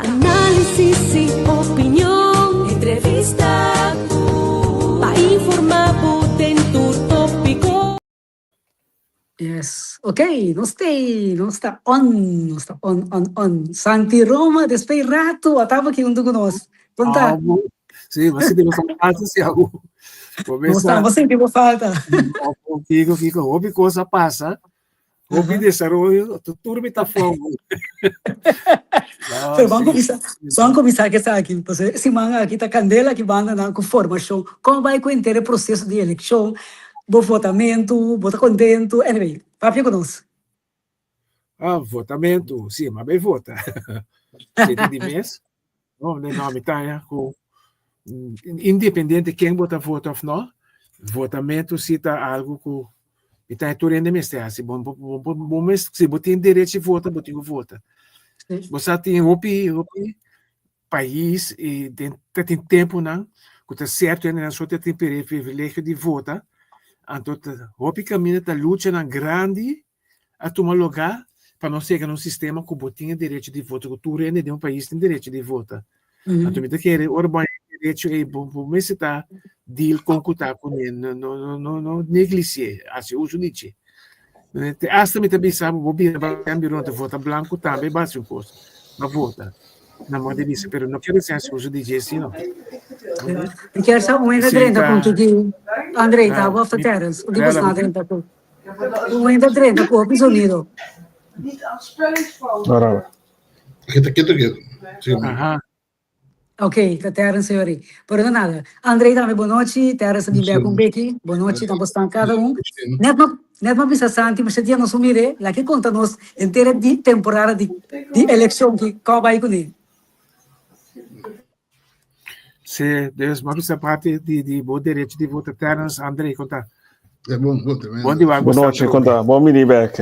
Análisis i opinion, entrevista ku pa informá bo den tur tópiko. Yes, ok, nos tei, nos ta on, nos ta on, on, on. Santi Roma, despues rato, a taba aki huntu ku nos. Kon ta? Abo, sí, bo sinti bo falta, sí, abo. Bo Nos mesa, ta, bo sinti bo falta. Kiko, kiko, hopi kos a pasa, hopi desaroyo, tur mi ta fogo. No, Pero ban sí. kuminsá, ban kuminsá ku esaki. Pasobra e siman aki ta kandela aki bandanan ku formashon. Kon bai ku henter e proseso di elekshon? Bo votamentu, bo ta kontentu? Anyway, papia ku nos. Ah, votamentu, sí, m'a bai vota. Sete di mes. No, no, no, mi ta haña ku independiente ken bo ta vota òf no, votamentu sí ta algu ku mi ta haña tur hende mester hasi. Bo, bo, bo, bo, bo mes, si bo tin derecho di vota, bo tin ku vota. Bo sa tin hopi, hopi pais i den ta tin tempunan ku ta sierto hendenan so ta tin privilegio di vota, anto ta hopi kaminda ta luchanan grandi a tuma lugá pa nos yega na un sistema ku bo tin e derecho di vota, ku tur hende den un pais tin derecho di vota. Anto mi ta kere ora bo haña e derecho ei bo bo mester ta deal kon ku ta kuné, no no no no neglisi'é, hasi uso di dje. Te hasta mi ta bisa bo, bo bira bai cambio rond vota blanco tambe bo haci un cos, bo vota. Na modo di bisa, pero no quiere decir haci uso di dje si no. Mi kier sa un hende Esey drenta ta con Kiki. André ta bo of ta mi Terrence? Un di bos Rela na drenta cu. Un hende drenta cu hopi sonido. Ora. Keto keto keto. Sí. Aha. Ok, ta Terrence señori. Pero no nada. André tambe bon nochi, Terrence a bin bek un beki. Bon nochi na bosnan cada un. Net ma net ma bisa Santi, masha dia nos mire, la ke konta nos henter e di temporada di di elekshon ki kòw bai kuné. Sí, dus ma bisa parti di di bo derecho di vota Terrence, André konta. Ja, bon, bon, tremendo. Bon di wak Bon bosnan nochi, trobe. konta. Bon bini bek.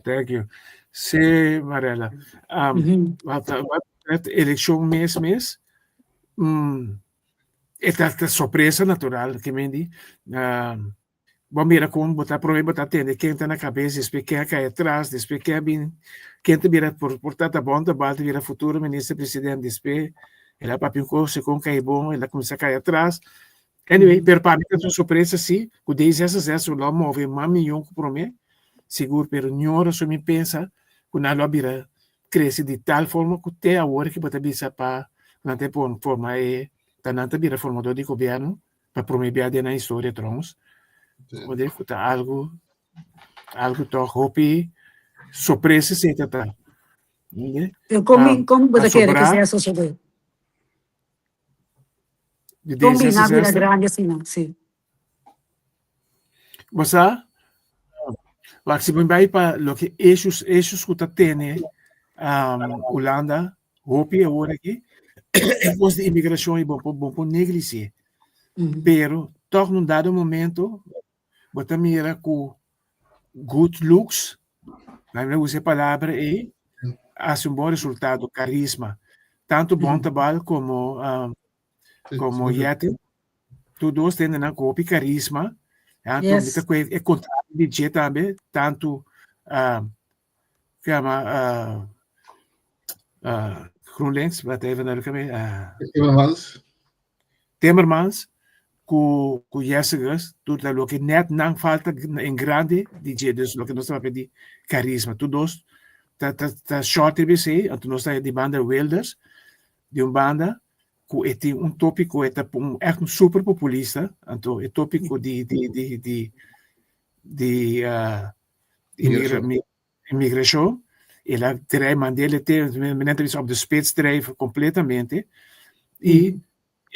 Thank you. Sí, Marella. Um, wat, wat het eleccion mes mes, e ta, ta sorpresa natural, que men di. Um, bo mira con bo ta prome bo ta tende ken ta na cabeza, después ken a cae atrás, después ken a bin, ken ta bira por, por tata bon ta bal ta bira futuro minister president, después el a papia un cosa con cae bon, el a cuminsa cae atrás. Anyway, pero pa mi ta un sorpresa sí, ku D66 lo a move mas miyon ku promé, sigur, pero niun ora so mi pensa ku nan lo a bira krese di tal forma ku te awor ki bo ta bisa pa nan ta por forma e, ta nan ta bira formador di gobièrnu pa promé bia den nan historia trouwens. Ode ku ta algu, algu tòg hopi sorpresa esei ta ta. Pero kon mi, kon bo ta kere ku esei a sosodé? Di Kon bini a bira D66? grandi asina, sí. Bo sa, wak si bo bai pa loke issues, issues ku ta tene um, Hulanda, hopi awor aki, e kos di imigrashon i bo por, bo por neglisé. Pero tòg na un dado momento bo ta mira ku good looks, laat me usa e palabra ei, hace un bon resultado, carisma. Tanto Bontabal como, um, como Yeti, tur dos tende nan ku hopi carisma. Ja, anto mi ta kue e contrario di dje tambe, tanto um, ke yama uh, uh, GroenLinks, wat even naar de uh, Timmermans. Timmermans ku ku Jessicus tur ta loke net nan falta en grande di dje dus loke nos ta papia di carisma tur dos ta ta ta short riba esei anto nos ta di banda Wilders di un banda ku e tin un topico e ta un echt un super populista anto e topico di di di di di uh, Inmigracion, el a drijf mand'e te, mi nan ta bisa op de spits drijven completamente y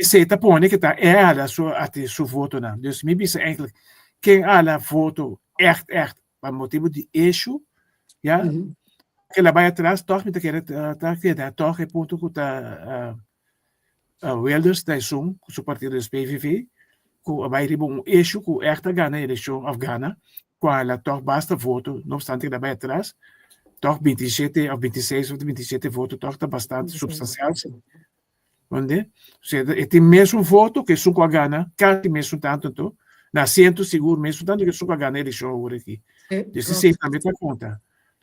esey ta pone que ta e hala su ati su votonan. Dus mi bisa eigenlijk ken hala voto echt echt pa motibo di issue, ya, ke la bay atras toch mi ta kere ta keda toch e punto ku ta Wilders ta esun ku su partido des PVV ku a bai riba un issue ku ègt a gana elekshon òf gana ku a hala tòg basta voto no opstante ku ta bai atras tòg 27 òf 26 òf 27 voto tòg ta bastante supstansial si Comprende? Osea e tin mesun voto ku esun ku a gana kasi mesun tantu anto na asiento sigur mesun tantu ku esun ku a gana elekshon awor aki. Dus esei tambe ta konta.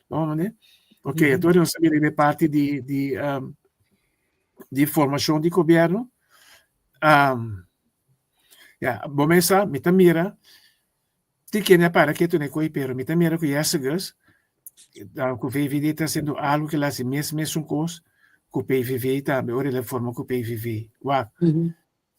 Comprende? Ok, anto nos ta bira e parti di di um, di formacion di gobierno. Um, ja, bo mesa, mi ta mira, ti kende a para ketu ne koi, pero mi ta mira ku Jessicus, ku VVD ta haciendo algo ku el hasi mes mesun kos ku PVV tambe, ora el a forma ku PVV. Wak,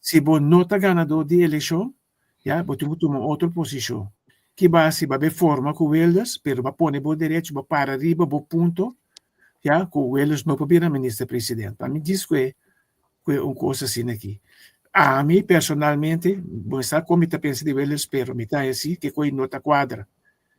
Si bo no ta ganador di eleccion, ya, bo tin cu tuma un otro posicion. Ki basi ba bay forma cu Wilders, pero ba pone bo derecho, ba para riba bo punto, ya, cu Wilders no por bira minister president. Pa mi djis cu e, cu e un cos asina aki. Ami personalmente, bo sa con mi ta pensa di Wilders, pero mi ta haci ke cu e no ta cuadra.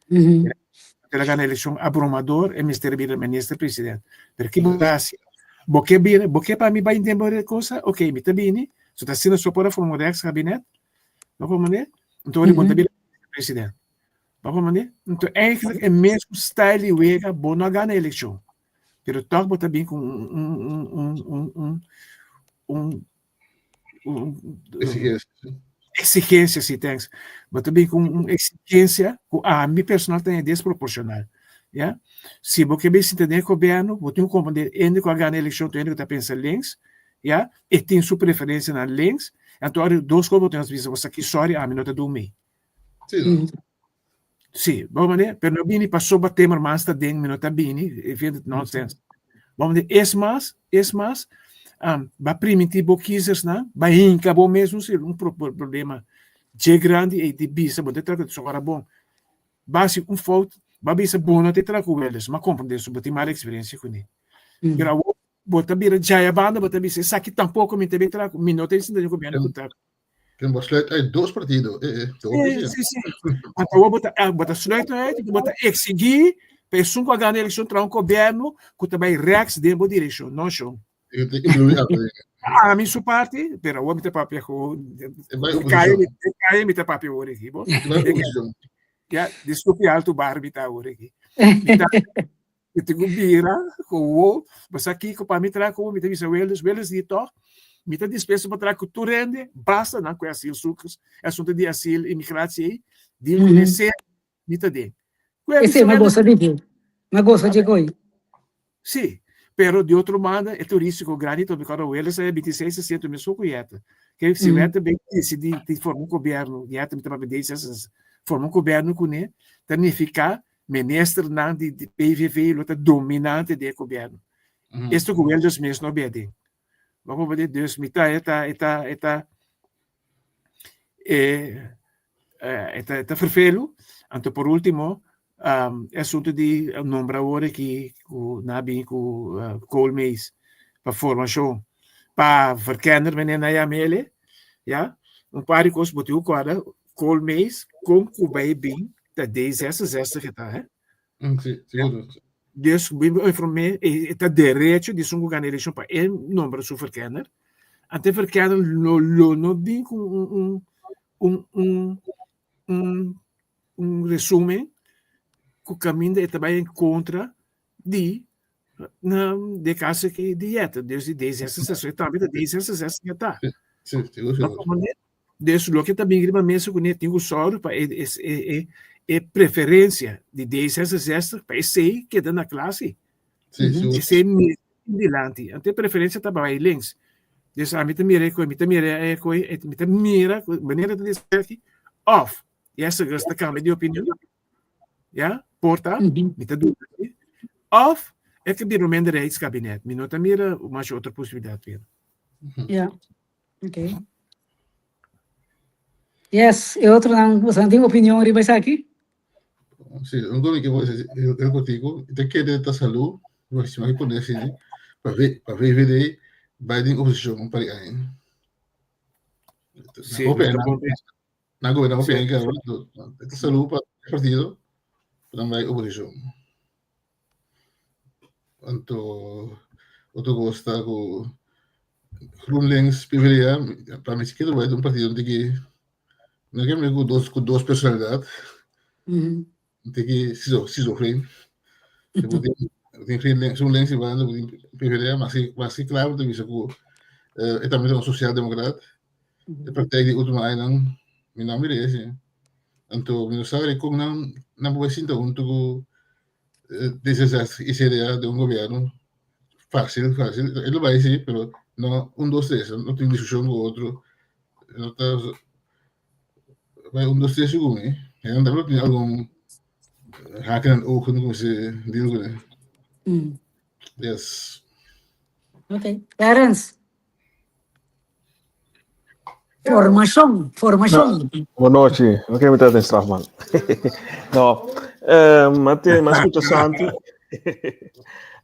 El a gana eleccion abrumador, e mester bira minister president. Pero ki bo ta haci? Bo ke bira, bo ke pa mi bai den bo cosa? Ok, mi ta bini. So ta asina so por a forma un rechtskabinet. Bo comprende? Enton ora bo ta bira minister president. Bo comprende? Enton eigenlijk e mesmo style di wega, bo no a gana eleccion. Pero toch bo ta bin cu un, un, un, un, un, un, un, Exigencia. Exigencia, sí, thanks. Bo ta bin cu un exigencia cu ami personal ta desproporcional. Ya? Si bo ke bin sinta den e gobierno, bo tin cu comprende hende cu a gana eleccion ta hende cu ta pensa links, ya? E tin su preferencianan links, anto ora dos cos bo tin bisa, bo sa ki sorry ami no ta dun mi. Sí, no. Sí, bo manera, pero no bini pasobra Timmermans ta den, mi no ta bini, ik vind het nonsense. Bo manera, es mas, es mas, um, ba primintí bo kiezersnan, ba hinka bo mes un si un pro problema dje grandi ei di bisa bo ta trata di sokora bon. Ba hasi un fout, ba bisa bo no ta traha ku Wilders, m'a komprendé su bo tin mal eksperensia kuné. Pero awor bo ta bira djaya banda, bo ta bisa esaki tampoko mi ta bin traha ku, mi no ta sinta den gobièrnu ku ta. Ken bo sluit uit dos partido. Eh, eh, sí, sí, sí. Anto bo ta, eh, bo ta sluit uit, bo ta exigí pa esun ku a gana elekshon traha un gobièrnu ku ta bai rechts den bo direkshon, no shon. Ami su parti, pero awor mi ta papia ku kaye mi ta papia awor aki, bo. Ja, disculpe alto bar mi ta awor aki. Mi ta Mi tin ku bira ku wo, bo sa kiko pa mi traha ku bo, mi ta bisa Wilders, Wilders di tòg, mi ta dispuesto pa traha ku tur hende, basta nan ku e asielzoekers, e asuntu di asiel, imigratie ei, deal ku esei, mi ta den. Ku e bisa Esei, mi a gosa di dje, mi a gosa dje koe. Sí, pero di otro banda e turístiko grandi tobi kòrda Wilders a 26 asiento mesun ku Jette. Ke si Jette bin disidí di forma un gobièrnu, Jette mi ta papia D66, forma un gobièrnu kuné, ta nifiká Ministernan di PVV lo ta dominante den e gobierno. Esto ku Wilders mes no bia den. Bo comprende? Dus mi ta e ta e ta e ta e e ta e ta vervelu. Anto por ultimo e asunto di nombra awor aki ku nan a bini ku Koolmees pa formashon pa verkenner meneer nan yama ele ya un par di kos bo tin ku kòrda Koolmees kon ku bai bin Ta D66 e ta, hè? Sí, seguro. Dus, mi informé, e ta derecho di esun ku gana elekshon pa e nombra su verkenner. Ante e verkenner lo lo no bin ku un un un un un un resumen ku kaminda e ta bai en kontra di na de kaso aki di Jette, dus di D66, e tambe ta D66 e ta. Sí, seguro, seguro. Dus loke ta bin riba mesa kuné tin ku sòru pa e e e e preferensia di D66 pa esei keda na klase. Sí, sí. Esei mester bin dilanti. Anto e preferensia ta bai links. Dus ami ta mira e koi, mi ta mira e koi, mi ta mira ku manera ta di aki òf Jesse Gus ta kambia di opinion, ya, por ta, mi ta duda si, òf e ke bira un minderheidskabinet. Mi no ta mira masha otro posibilidat pero. Ja. Ok. Yes, e otronan, boso tin opinion riba esaki? Sí, un cosa que voy a decir, el contigo, te quede ta salud, no si me pone así, pa pa VVD, bij de oposición un par de años. Sí, Na goberna hopi aña kaba, ta salú pa e partido, pa nan bai oposishon. Anto otro kos ta ku GroenLinks, PvdA, pa mi sikiera bai un partido un tiki, no ke ku dos ku dos personalidat, un tiki schizofreen. Bo tin bo tin GroenLinks i banda bo tin PvdA, maske maske klaar bo ta bisa ku e tambe ta un sosialdemokrat. E praktijk di ultimo añanan mi no a mira esi. Anto mi no sa kon nan nan por bai sinta huntu ku D66 y CDA den un gobierno fácil, fácil. E lo bai sí, pero no un, dos, tres. No tin discusión cu otro. No ta bai un, dos, tres segun mi. En dan lo tin algun haken en ogen cu se deal cu ne. Yes. Ok. Terence. Formashon, formashon. Bon nochi. Ok, mi ta den straf, man. No, ma te, ma escucha Santi.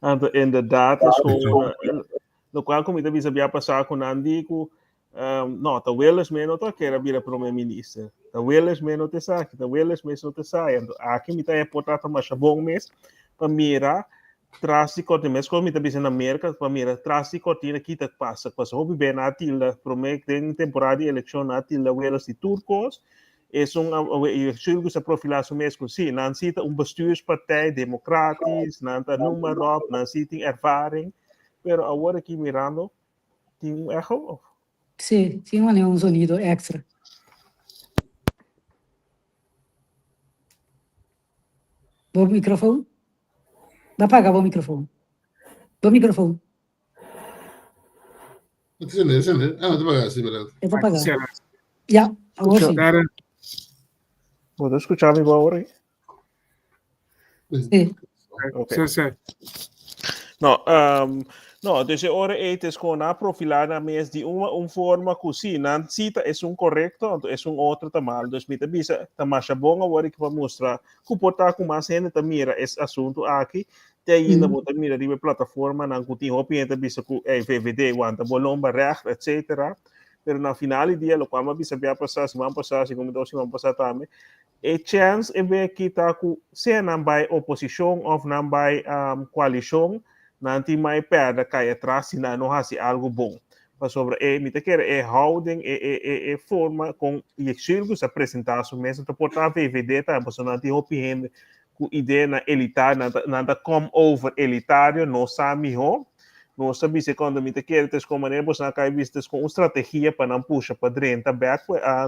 Anto, inderdaad, is gewoon, lo cual ku mi ta bisa bia pasá ku nan di ku, no, ta Wilders me no ta kere bira prome minister. Ta Wilders me no ta esaki, ta Wilders mes no ta esai. Anto, aki mi ta e por trata masha bon mes pa mira Tras di kortina, meskos mi ta bisa na Merka, pa mira tras di kortina ki ta pasa. Pasobra hopi be nan a tilda promé den temporada di elekshon nan a tilda Wilders di tur kos. Esun a gusta profilá su mes ku si nan si ta un bestuurspartij demokratisch, nan ta noem maar op, nan si tin ervaring. Pero awor aki mirando tin un echo of? Sí, tin un zonido extra. Bo microfoon. Bo apaga bo microfoon. Bo microfoon. Ta sende, sende. Ah, ta paga, sí, verdad. E ta paga. Ja, awor sí. Bo ta scucha mi bo awor? Sí. Okay. Sí, sí. No, no, dus e ora ei tes kon a profilá nan mes di un un forma ku sí, nan sí ta esun korekto, anto esun otro ta mal. Dus mi ta bisa ta masha bon awor aki pa mustra ku por ta ku mas hende ta mira es asuntu aki, te ainda bo ta mira riba e plataformanan ku tin hopi hende ta bisa ku ey VVD wanta bo lomba recht etcetera. Pero na final di dia lokual mi a bisa bia pasá, siman pasá, segun mi dos siman pasá tambe, E chèns e be kita ku sea nan bai oposishon òf nan bai koalishon, nan tin mai pèrdè kai atras si nan no hasi algu bon. Pasobra e mi ta kere e houding, e e e e forma kon Yexilgus a presentá su mes ta por ta VVD tambe pasobra nan tin hopi hende ku ideanan elitario, nan ta nan ta come over elitario, nos sa mihó. Nos ta bisa cuando mi ta kere tes con manera boso nan a kai bisa tes con un strategia pa nan pusha pa drenta bek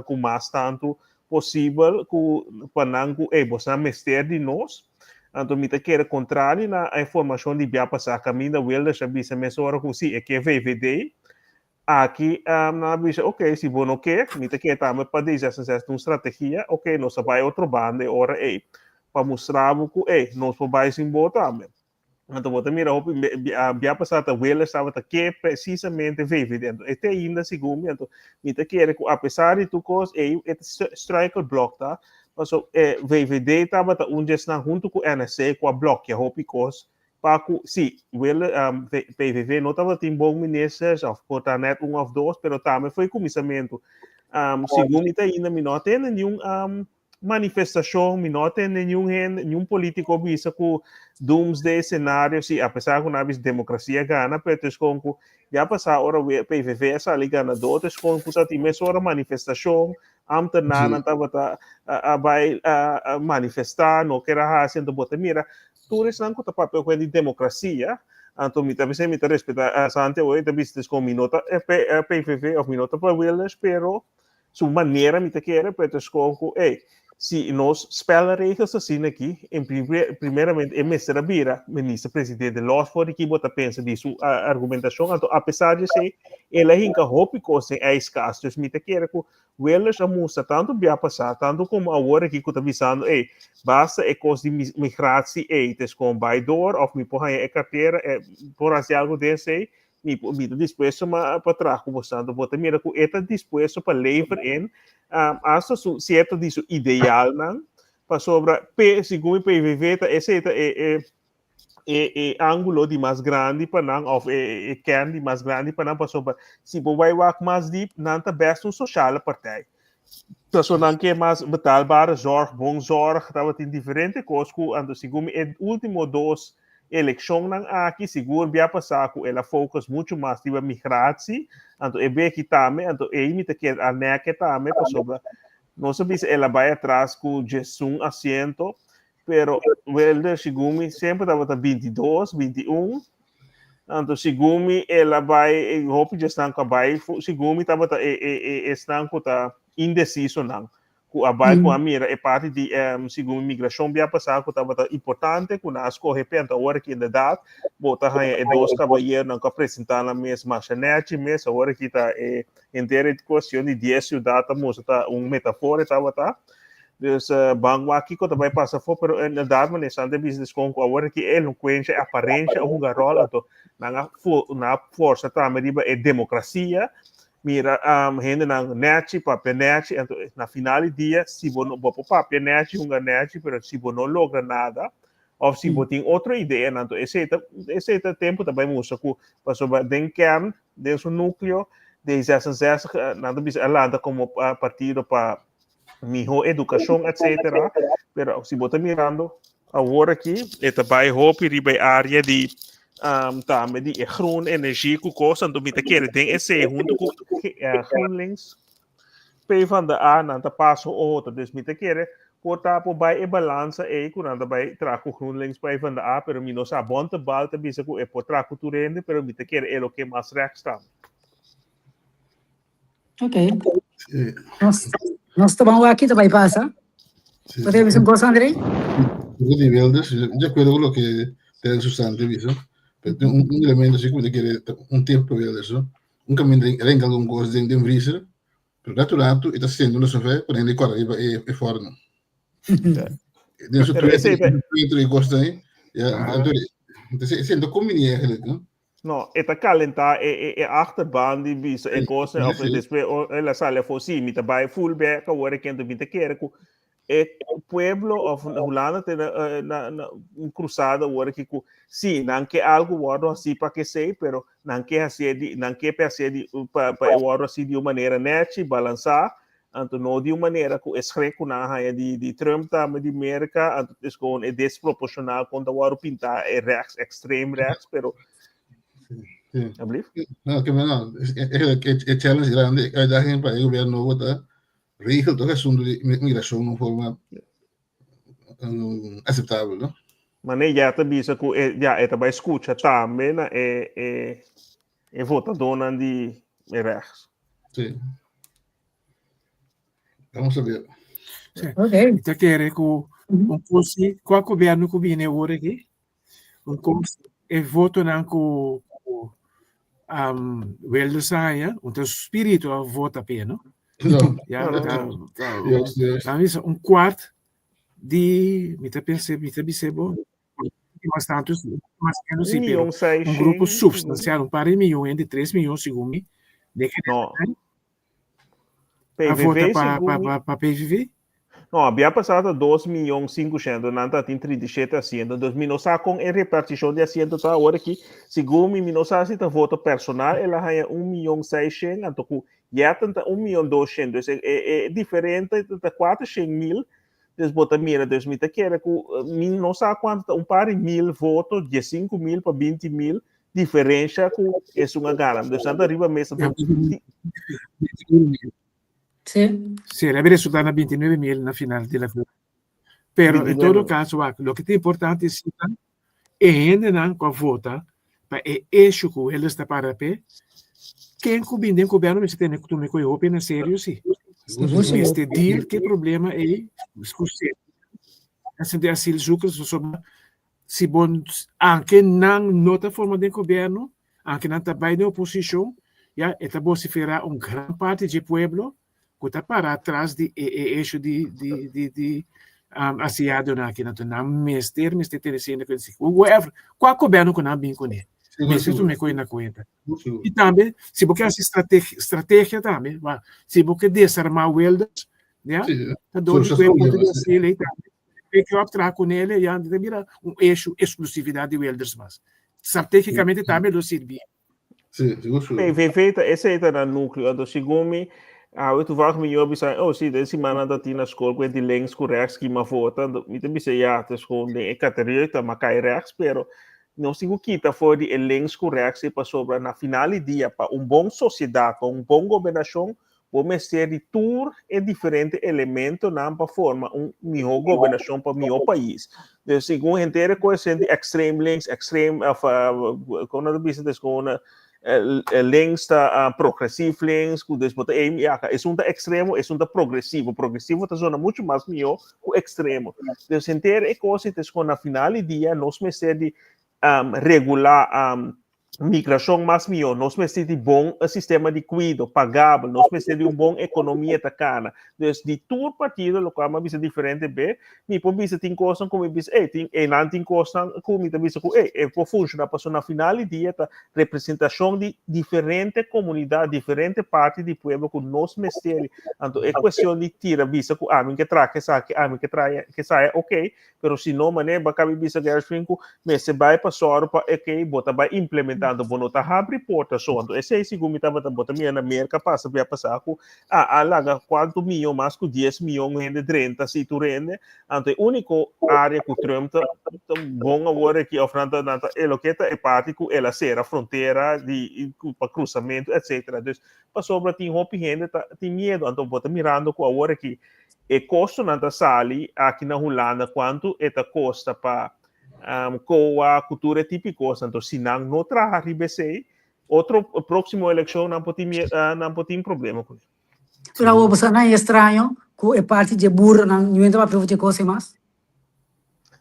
ku mas tantu posibel ku pa nan ku ey bosnan mester di nos. Anto mi ta kere kontrali na e formashon di bia pasá kaminda Wilders a bisa mesora ku si e ke VVD. Aki nan a bisa ok si bo no ke mi ta kere tambe pa D66 un strategia ok nos a bai otro banda e ora ey pa mustra bo ku ey nos por bai sin bo tambe. Anto bo ta mira hopi bia pasá ta Wilders tabata ke presisamente VVD. Anto e te ainda segun mi, anto mi ta kere ku apesar di tur kos ei e struikelblok ta paso e VVD tabata un di esnan huntu ku NSC ku a blòkia hopi kos pa ku si Wilders PVV no tabatin bon ministers òf por ta nèt un òf dos pero tambe foi kuminsamentu. Segun mi ta ainda mi no a tende niun manifestacion, mi no a tende niun hende, niun politico bisa cu doomsday scenario, si apesar cu nan a bisa democracia gana, pero ta escon cu ya pasa ora PVV a sali ganador, ta escon cu ta tin mesora manifestacion, ambtenaarnan tabata a bay a manifesta, no kier a haci, anto bo ta mira tur esnan cu ta papia cu di democracia, anto mi ta bisa mi ta respeta Santi awe, ta bisa ta escon mi no ta PVV of mi no ta pa Wilders, pero Su manera mi ta kere, pero ta scoge cu, ey, si nos spelregels asina aki, en primeramente e mester a bira minister presidente. Los for di ki bo ta pensa di su argumentacion, anto apesar di esey, el a hinca hopi cos den ijskast. Dus mi ta kere cu Wilders a mustra tanto bia pasa, tanto como awor aki cu ta bisando, ey, basta e cos di migratie ey, ta escoge bay door of mi por haya e cartera, por haci algo den esey, Mi, mi ta dispuesto ma pa traha ku boso. Anto bo ta mira ku e ta dispuesto pa lever in hasta su cierto di su idealnan pasobra P, segun mi PVV ta esei ta e e e e ángulo di mas grandi pa nan of e e kern di mas grandi pa nan pasobra si bo bai wak mas diep nan ta best un sociale partij. Pasobra nan ke mas betaalbare zorg, bon zorg, tabatin diferente kos ku anto segun mi e último dos elekshonnan aki sigur bia pasá ku el a focus muchu mas riba migratie, anto e beki tambe, anto ei mi ta kere a nèk'e tambe pasobra nos a bisa el a bai atras ku djesun asiento, pero Wilders segun mi semper tabata 22, 21, anto segun mi el a bai hopi dje esnan ku a bai segun mi tabata e e esnan ku ta indesisonan. Ku a bai ku a mira e parti di segun migrashon bia pasá ku tabata importante ku nan a skohe p'e anto awor aki inderdat bo ta haña e dos kabayeronan ku a presentá nan mes masha nèchi mes awor aki ta e henter e kuestion di dies siudat ta mustra ta un metafora e tabata dus ban wak kiko ta bai pasa afó pero inderdat manera Santi a bisa deskon ku awor aki e elokuensha e aparensha a hunga ròl anto nan a nan a forsa tambe riba e demokrasia Mira um, hendenan nechi, papia nechi, anto na final di dia, si bo no, bo por papia nechi, hunga nechi, pero si bo no logra nada, of si bo tin otro ideanan, anto esei ta, esei ta tempo ta bai mustra ku pasobra den kern, den su núcleo, D66, eh, nan ta bisa a lanta komo partido pa mihó edukashon, etcétera, pero si bo ta mirando awor aki, e ta bai hopi riba e área di um, tambe di e groen energie ku kos, anto mi ta kere den esei huntu ku eh, GroenLinks, P van de A nan ta paso otro, dus mi ta kere por ta por bai e balansa ei ku nan ta bai traha ku GroenLinks P van de A, pero mi no sa, Bontebal ta bisa ku e por traha ku tur hende, pero mi ta kere e lo ke mas rechts tambe. Ok. Nos, nos ta ban wak ta bai pasa. Sí. Bo ta bisa un cosa, André? Porque di Wilders, de acuerdo con lo que Terence Sustante dice, pero tin un, un elemento así como te quiere, un tip pa Wilders, no? Un camino renca algun cos den, den vriezer, pero rato rato e ta sendo na sofá, poniendo e cor riba e, e forno. Den su Pero Twitter, ese- Twitter e cos ahí, ja, entonces, entonces, sendo conveniente eigenlijk, no? No, e ta kalentá e, e, e achterban di bisa e kosnan of despues el a sali afó, sí, mi ta bai full back awor e kende mi ta kere ku e pueblo of Hulanda te na, eh, na, na un cruzada awor aki ku sí, nan ke algo wòrdu hasí pa kesei, pero nan ke hasié di, nan ke pa hasié di pa pa e wòrdu hasí di un manera nèchi, balansá, Anto no di un manera ku e schrik ku nan a haña di di Trump tambe di Merka, anto es gewoon e desproporshonal kon ta wòrdu pintá e rechts, extreme rechts, pero Sí. Alblief? No, ke no, eigenlijk e challenge grande, e uitdaging pa e gobierno nobo ta regel toch e asunto di migracion un forma aceptabel, no? Maar nee, ya ta bisa ku e, ya, e ta bai skucha tambe na e, e, e votadónan di e rechts. Sí. Vamos a ver. Sí. Ok. Mi ta kere ku un kos si kua gobierno ku bini awor aki, un kos e votonan ku ku um, Wilders a haña, un ta spiritu a vota p'e, no? No. Ya, No, no, ta, no. ta, Juist, juist. ta bisa un kwart di, mi ta pensa, mi ta bisa bo, mas tantu, mas menos Un sí, pero mion seis un grupo shen, substancial, un par di mion hende, 3 mion segun mi, de que No. a vota PVV pa, pa, segun mi. pa, pa PVV. No, había pasado 2 miljoen 500, nan ta tin 37 asiento. Dus mi no sa con e repartición di asiento ta awor aki. Segun mi, mi no sa si ta voto personal, el a haña 1 miljoen 600, anto ku ya ta 1 miljoen 200. Dus e, e, e diferente ta 400 mil. Dus bo ta mira, dus mi ta kere ku mi no sa kuantu ta un par di mil voto, 15 mil pa 20 mil, diferensha ku esun a gana. Dus nan ta riba mesa. Ja, Sí. Sí, el a resulta na 29 mil na final di la Pero en 29 todo mil. caso, wak, loke ta importante si ta e hendenan ku a vota pa e issue ku Wilders ta para p'e, ken ku bin den gobierno mester tene ku tuma e koe hopi na serio si. Sigur, sigur. Mester deal ku e problema ei ku serio. Asina di asielzoekers pasobra si bo anke nan no ta forma den gobierno, anke nan ta bai den oposishon, ya e ta vociferá un gran parti dje pueblo ku ta para atras di e e issue di di di di um, asiadonan aki. Anto nan mester mester tene siendo ku whoever, kua gobierno ku nan bin kuné, Sigur, mester sigur. tuma e koe na kuenta. Sigur, sigur. I tambe, si bo ke hasi strate- strategia tambe, wa, si bo ke desarmá Wilders, ya, Sí, ta dor di Solucion ku e punto di problema, sí. asiel ei tambe. E ke op traha kuné, ya ta bira un issue eksklusividat di Wilders mas. Strategikamente tambe lo sirbi. Sí, sigur, sigur. PVV ta esei ta na núcleo. Anto segun mi, awe toevallig mi yo bisa, oh sí, den semana dat tin na school ku di links ku rechts kima vota. Anto mi ta bisa ja, het is gewoon den e categorie ta maar kai rechts, pero nos tin ku kita for di e links ku rechts e pasobra na final di dia pa un bon sociedad, pa un bon gobernacion, bo mester di tur e diferente elementonan pa forma un mihó gobernashon pa mihó pais. Dus segun henter e koersent di extreme links, extreme of kon nan ta bisa des kon Links ta progresief links, ku dus bo ta aim ya, esun ta ekstremo, esun ta progresivo. Progresivo ta zona muchu mas mihó ku ekstremo. Dus henter e kos ei ta esku na final di dia nos mester di regulá migrashon mas mihó, nos mester di bon sistema di kuido pagabel, nos mester di un bon ekonomia ta kana. Dus di tur partido lokual mi a bisa diferente be, Mi por bisa tin kosnan ku mi bisa, ey, tin, einan tin kosnan ku mi ta bisa ku, ey, e por funshoná, pasobra na final di dia ta representashon di diferente komunidat, diferente parti di pueblo ku nos mester. Anto e kuestion di tira bisa ku ami ke traha esaki, ami ke traha esaya, ok, pero si no manera bo a kabi bisa Gershwin ku mester bai pa sòru pa ok, bo ta bai implementá, anto bo no ta habri porta so. Anto esei segun mi tabata, bo ta mira na Merka pasa bia pasá ku A a laga cuanto miyon, mas cu dies miyon hende drenta si tur hende. Anto e unico area cu Trump ta, ta bon awor aki of nan ta, nan ta e loke ta e parti cu el a cera frontera di pa cruzamento etcetera. Dus pasobra tin hopi hende ta tin miedo. Anto bo ta mirando cu awor aki e costonan ta sali aki na Hulanda cuanto e ta costa pa um, COA cu tur e tipo cos. Anto si nan no traha riba esey, Otro próximo eleccion nan por tin nan por tin problema cu. Pero awor boso nan extraño cu e parti dje burronan ñu entra papia dje cos mas?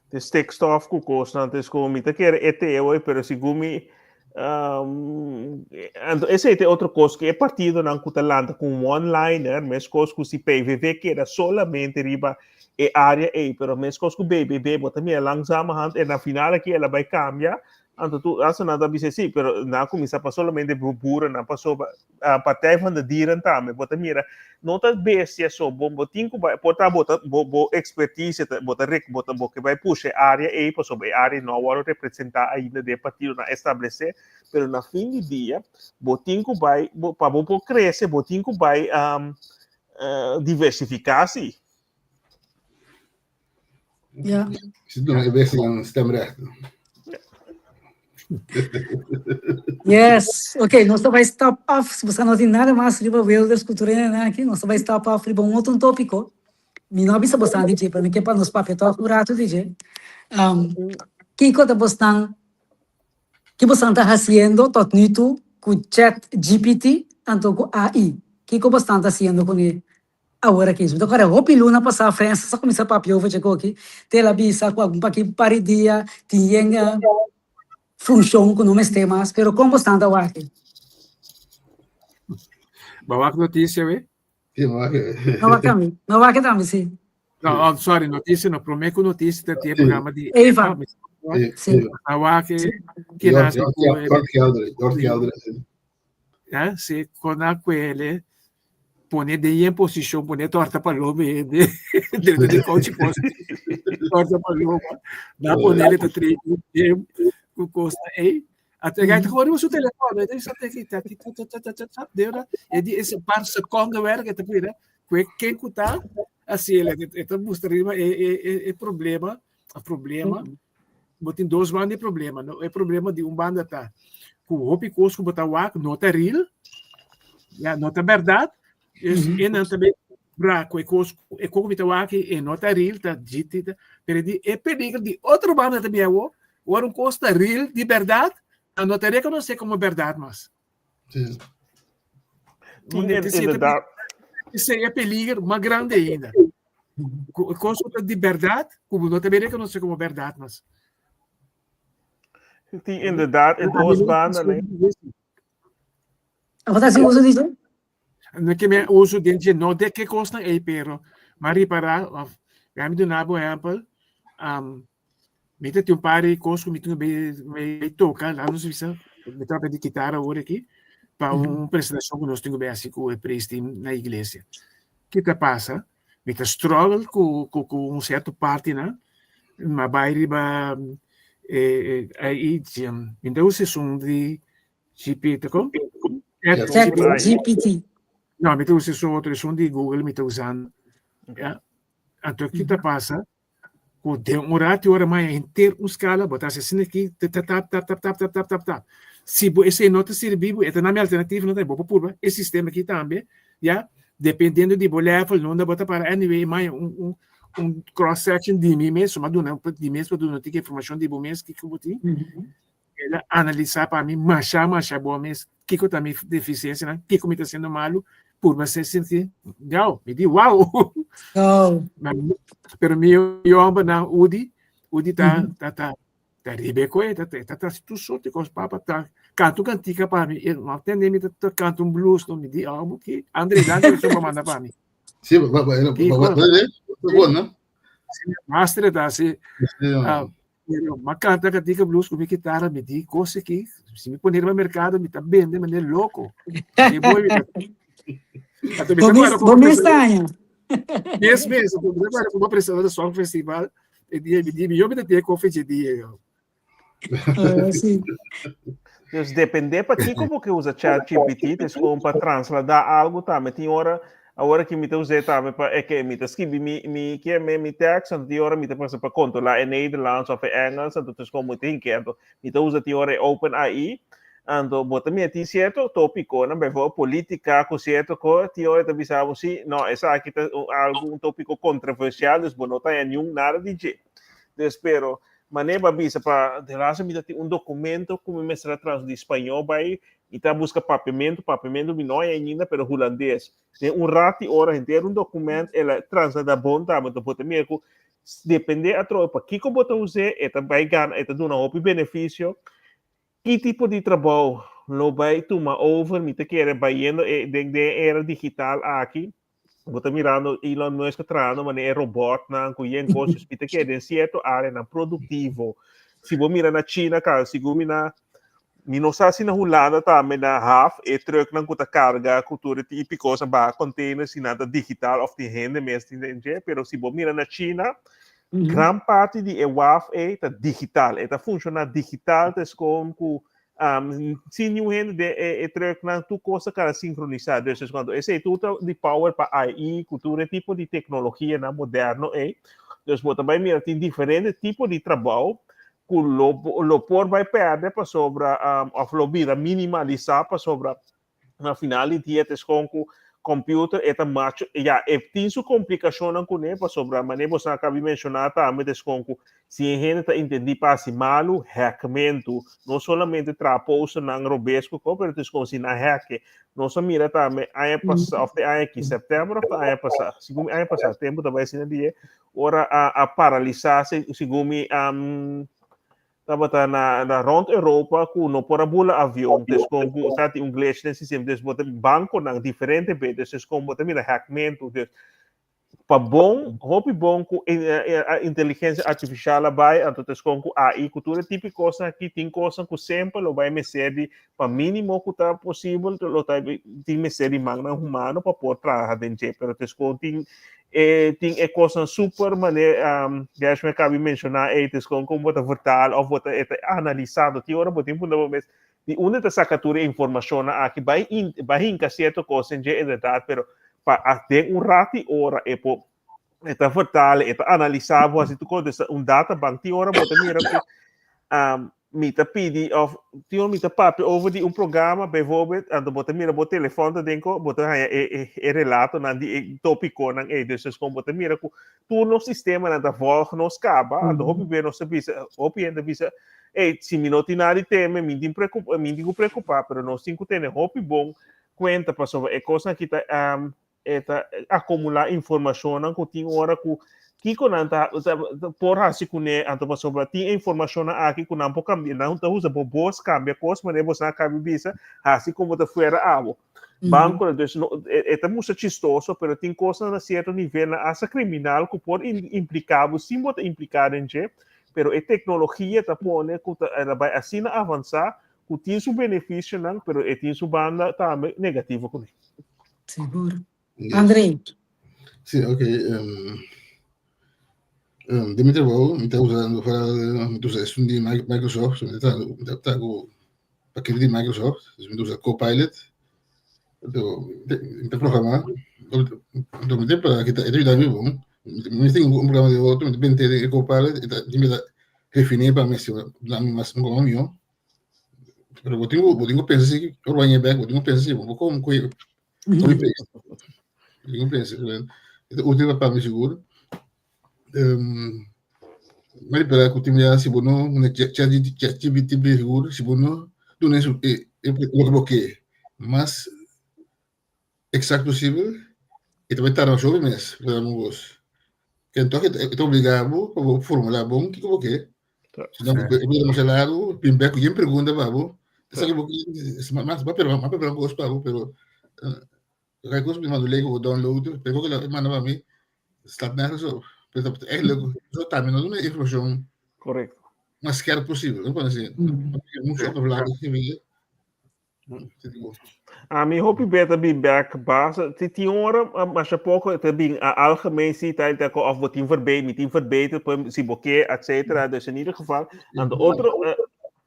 De stikstof cu cosnan tes cu mi ta kere e teo pero segun mi um, anto esei te otro cos cu e partidonan cu ta lanta cu un one-liner mescos cu si PVV keda solamente riba e area ei pero mescos cu BBB bo ta mira langzamerhand en na final aki el a bai cambia. Anto tu hasta nan ta bisa sí, pero nan a kuminsá pa solamente boerennan, pasobra uh, Partij van de Dieren tambe, bo ta mira, no ta bestia so, bo, bo tin ku bai, por ta bo ta, bo, bo expertise, ta, bo ta rek, bo ta, bo ke bai pusha e área ei, pasobra e área no a wòrdu representá ainda den e partidonan establesé, pero na fin di dia, bo tin ku bai, bo, pa bo por krese, bo tin ku bai um, uh, diversifiká sí. Ja. Ze doen het best aan stemrecht. Yes, ok, nos ta bai stap af, si boso no tin nada mas riba Wilders ku tur hende aki, nos ta bai stap af riba un otro tópiko. Mi no a bisa bosnan di dje, pero mi ke pa nos papia tòg un ratu di dje. Um, kiko ta bosnan, ki bosnan ta hasiendo tot nu toe ku Chat GPT anto ku AI? Kiko bosnan ta hasiendo kuné? Awor aki, mi ta kòrda hopi luna pasá Francis a kuminsá papia over dje koki, te el a bisa ku algun paki par di dia tin yen funshon ku no mester mas, pero kon bo stan ta wak? Bo a wak notisia we? Sí, mi wak. Mi a wak tambe, mi a wak tambe, sí. No, oh, sorry, notisia no, promé ku notisia ta tin e programa di Eva. Sí. A wak ke nasi ku Jort Kelder, Jort Kelder. Ja, si kon a kuele pone den yen posishon, pone torta paloma hende dentro di kouchi pos torta paloma, na ponele ta trei den ku kos ta ei. Até gai ta gewoon su telefoon, e ta ta ta ta ta ta ta ta dera, e di ese par seconde werk e ta pira, kue ken ku ta así e ta mustra riba e e e e problema, a problema. Bo tin dos banda di problema. No? E problema di un banda ta ku hopi kos ku bo ta wak no ta real, ya, no ta bèrdat. Dus mm -hmm. e nan tambe bra ku e kos e kos ku mi ta wak e no ta real, ta jiti, ta, pero di e peligro di otro banda tambe awo, ora un kos ta real di bèrdat, no ta rekonosé komo bèrdat mas. Sí. Inderdaad. Ese é peligro mais grande ainda. Cosa de verdade, como não também reconhecer como verdade, mas. Tin inderdaad e dos bandas, né? Wat is uso dice? No que me uso dentro no de que cosa ei, pero maar reparar, of, ja, mi donar por ejemplo, um, Mi ta tin un par di kos ku mi tin ku toka, laat nos bisa, mi ta papia di kitara awor aki, pa un presentashon ku nos tin ku bai hasi ku e praise team na iglesia. Ki ta pasa? Mi ta struggle ku ku ku un sierto partinan, mi a bai riba e AI, mi ta usa esun di GPT, kon? Chat GPT. No, mi ta usa esun otro, esun di Google mi ta usando. Ya. Anto ki ta pasa? Ku den un ratu i ora maya henter un skala bo ta hasi asina aki tap tap tap tap tap tap tap tap tap. Si bo esei no ta sirbi bo e ta na mi alternativa no ta bo por purba e sistema aki tambe ya dependiendo di bo level nunda bo ta para anyway e maya un un un cross section di mi mes so mi a duna di mes pa duna tiki informashon di bo mes kiko bo tin. El a analisá pa mi masha masha bon mes kiko ta mi defisiensianan, kiko mi ta hasiendo malu, purba ser sinti, gau, mi di wow. Oh. Pero mi hombernan Udi, Udi ta ta ta ta riba e koe, ta ta ta tur sorti kos, papa ta kanta un kantika pa mi, e no tende mi ta kanta un blues, no, mi di, oh, ki Andre, danki pa bo manda pa mi. Sí, ba, ba, ba, ba, ba, ba, no? Master ta así. Ah, pero ma canta cantica blues con mi guitarra, mi di cosa aquí, si mi pone riba mercado, mi ta bende manera loco. Mi voy, mi ta- Anto mi ta acuerdo Bo mes taña. Mes mes, anto mi ta acuerdo como presentador del Song Festival, e dia mi di, mi yo mi ta tiene koffie dje dia, yo. Oh, sí. Dus depende pa kiko bo ke usa ChatGPT, dus gewoon pa trasladá algo tambe. Tin ora, awor ki mi ta us'é tambe pa e ke mi ta skibi mi mi ke me mi tekst, anto tin ora mi ta pasa pa kontrolá e Nederlands of e Engels, anto dus gewoon mi ta hinke. Anto mi ta usa tin ora e OpenAI, anto bo ta mira tin sierto tópikonan, bijvoorbeeld polítika ku sierto ko, tin ora e ta bisa bo si, no, esaki ta un algo un tópiko kontroversial, dus bo no ta haña niun nada di dje. Dus pero Manera bo a bisa pa de laatste mi ta tin un documento cu mi mester a trans di spañol bay mi ta busca papiamento, papiamento mi no hay ainda pero hulandes. Den un rat di ora henter un document el a translada bon tambe enton bo ta mira cu depende atrobe pa kico bo ta use e ta bay gana e ta duna hopi beneficio. Ki tipo di trabou lo bay tuma over mi ta kere bayendo e den den e era digital aki Bo ta mirando Elon Musk trahando manera e robotnan ku yen kos, mi ta kere den sierto areanan produktivo. Si bo mira na China ka, sigur mi na mi no sa si na Hulanda tambe na haf e trucknan ku ta karga ku tur e típiko sa baha container si nan ta digital òf tin hende mes tin den dje, pero si bo mira na China gran parti di e waf ei ta digital, e ta funshoná digital, ta eskon ku Sin niun hende den e trucknan, tur kos ta keda sinkronisá. Dus es kuantu esei tur ta di power pa AI ku tur e tipo di teknologianan moderno ei. Dus bo ta bai mira tin diferente tipo di trabou ku lo lo por bai pèrdè pasobra òf lo bira minimalisá pasobra na final di dia ta eskon ku computer e ta macho ya e tin su komplikashonnan kuné pasobra manera boso a kabi menshoná tambe ta eskon ku si e hende ta intendí pa hasi malu hackmentu no solamente traha posternan robes ku ko pero ta eskon si nan hacke nos a mira tambe aña pasá òf te aña aki sèptèmber òf ta aña pasá segun mi aña pasá tempu ta bai asina di e ora a a paralisá segun mi tabata na na rond Europa ku no por a bula avion dus kon ku sa tin un glitch den sistema dus bo ta bankonan diferente be dus dus kon bo ta mira hackmentu dus pa bon hopi bon ku inteligensia artifisial a bai anto dus kon ku AI ku tur e tipo kosnan aki tin kosnan ku semper lo bai mester di pa minimo ku ta posibel lo ta tin mester di mannan humano pa por traha den dje pero dus kon tin E tin e kosnan super manera um, Gershwin a kabi menshoná ei, tes kon kon bo ta vertaal of bo ta e ta analisando. Tin ora bo tin puntra bo mes di unda ta saka tur e informashonnan aki. Bai in, bai hinka sierto kos den dje inderdaad, pero pa a den un rat di ora e por e ta vertalen, e ta analisá bo hasi tur kos. Dus un databank tin ora bo ta mira ku um, mi ta pidi of tin ora mi ta papia over di un programa bijvoorbeeld anto bo ta mira bo telefon ta den ko bo ta haña e e e relatonan di e topikonan ei dus dus kon bo ta mira ku tur nos sistemanan ta volg nos kaba anto hopi be nos ta bisa hopi hende ta bisa ey si mi no tin nada di teme mi tin preocupa mi tin ku preocupa pero nos tin ku tene hopi bon kuenta pasobra e kosnan aki ta e ta akumulá informashonnan ku tin ora ku kiko nan ta por hasi kuné anto pasobra tin e informashonnan aki ku nan por kambia nan ta usa bo bos kambia kos manera boso a kaba di bisa hasi komo ta fuera abo bankonan dus no e ta mustra chistoso pero tin kosnan na sierto nivelnan asta kriminal ku por impliká bo sin bo ta impliká den dje pero e teknologia ta pone ku ta el a bai asina avansá ku tin su benefisionan pero e tin su banda tambe negativo kuné. Sigur. Yes. André. Sí, ok. Um, um, de mi trabajo, mi ta usando vooral, mi ta usa esun di Microsoft, so mi ta, mi ta, ta ku pakete di Microsoft, dus mi ta usa Copilot. Anto, mi ta programa, anto mi ta para kita, e ta yuda mi bon. Mi tin un programa di otro, mi ta bente den e Copilot, e ta, mi ta refiné pa mi, si, na mi mas, un komo mihó. Pero bo tin ku, bo tin ku pensa si, ora bo haña bek, bo tin ku pensa si, bo por kohe copy paste. Bo tin ku pensa, e ta útil pa mi sigur. Mari pera ku tin ya si bo no ChatGPT sigur si bo no duna su e loke bo ke mas exact posibel e ta bai tarda hopi mes pa duna bo bos. Entonces e ta obliga bo pa bo formula bon kiko bo ke. Si no e bira masha largu bin bek ku yen pregunta pa bo esaki bo ke mas bo a prepara un kos pa bo pero Kijk kos mi manda link ku download, pero ku la manda pa mi staat nergens op. Pero dat eigenlijk zo tambe no duna informashon Correcto. mas scherp posibel, no pone así. Mucho oppervlakkig geweest. A mi hopi beta bin back base ti ti ora masha poco te bin a algemeen si tal ta ko of bo tin verbe mi tin verbeter si bo ke etcetera dus in ieder geval aan de otro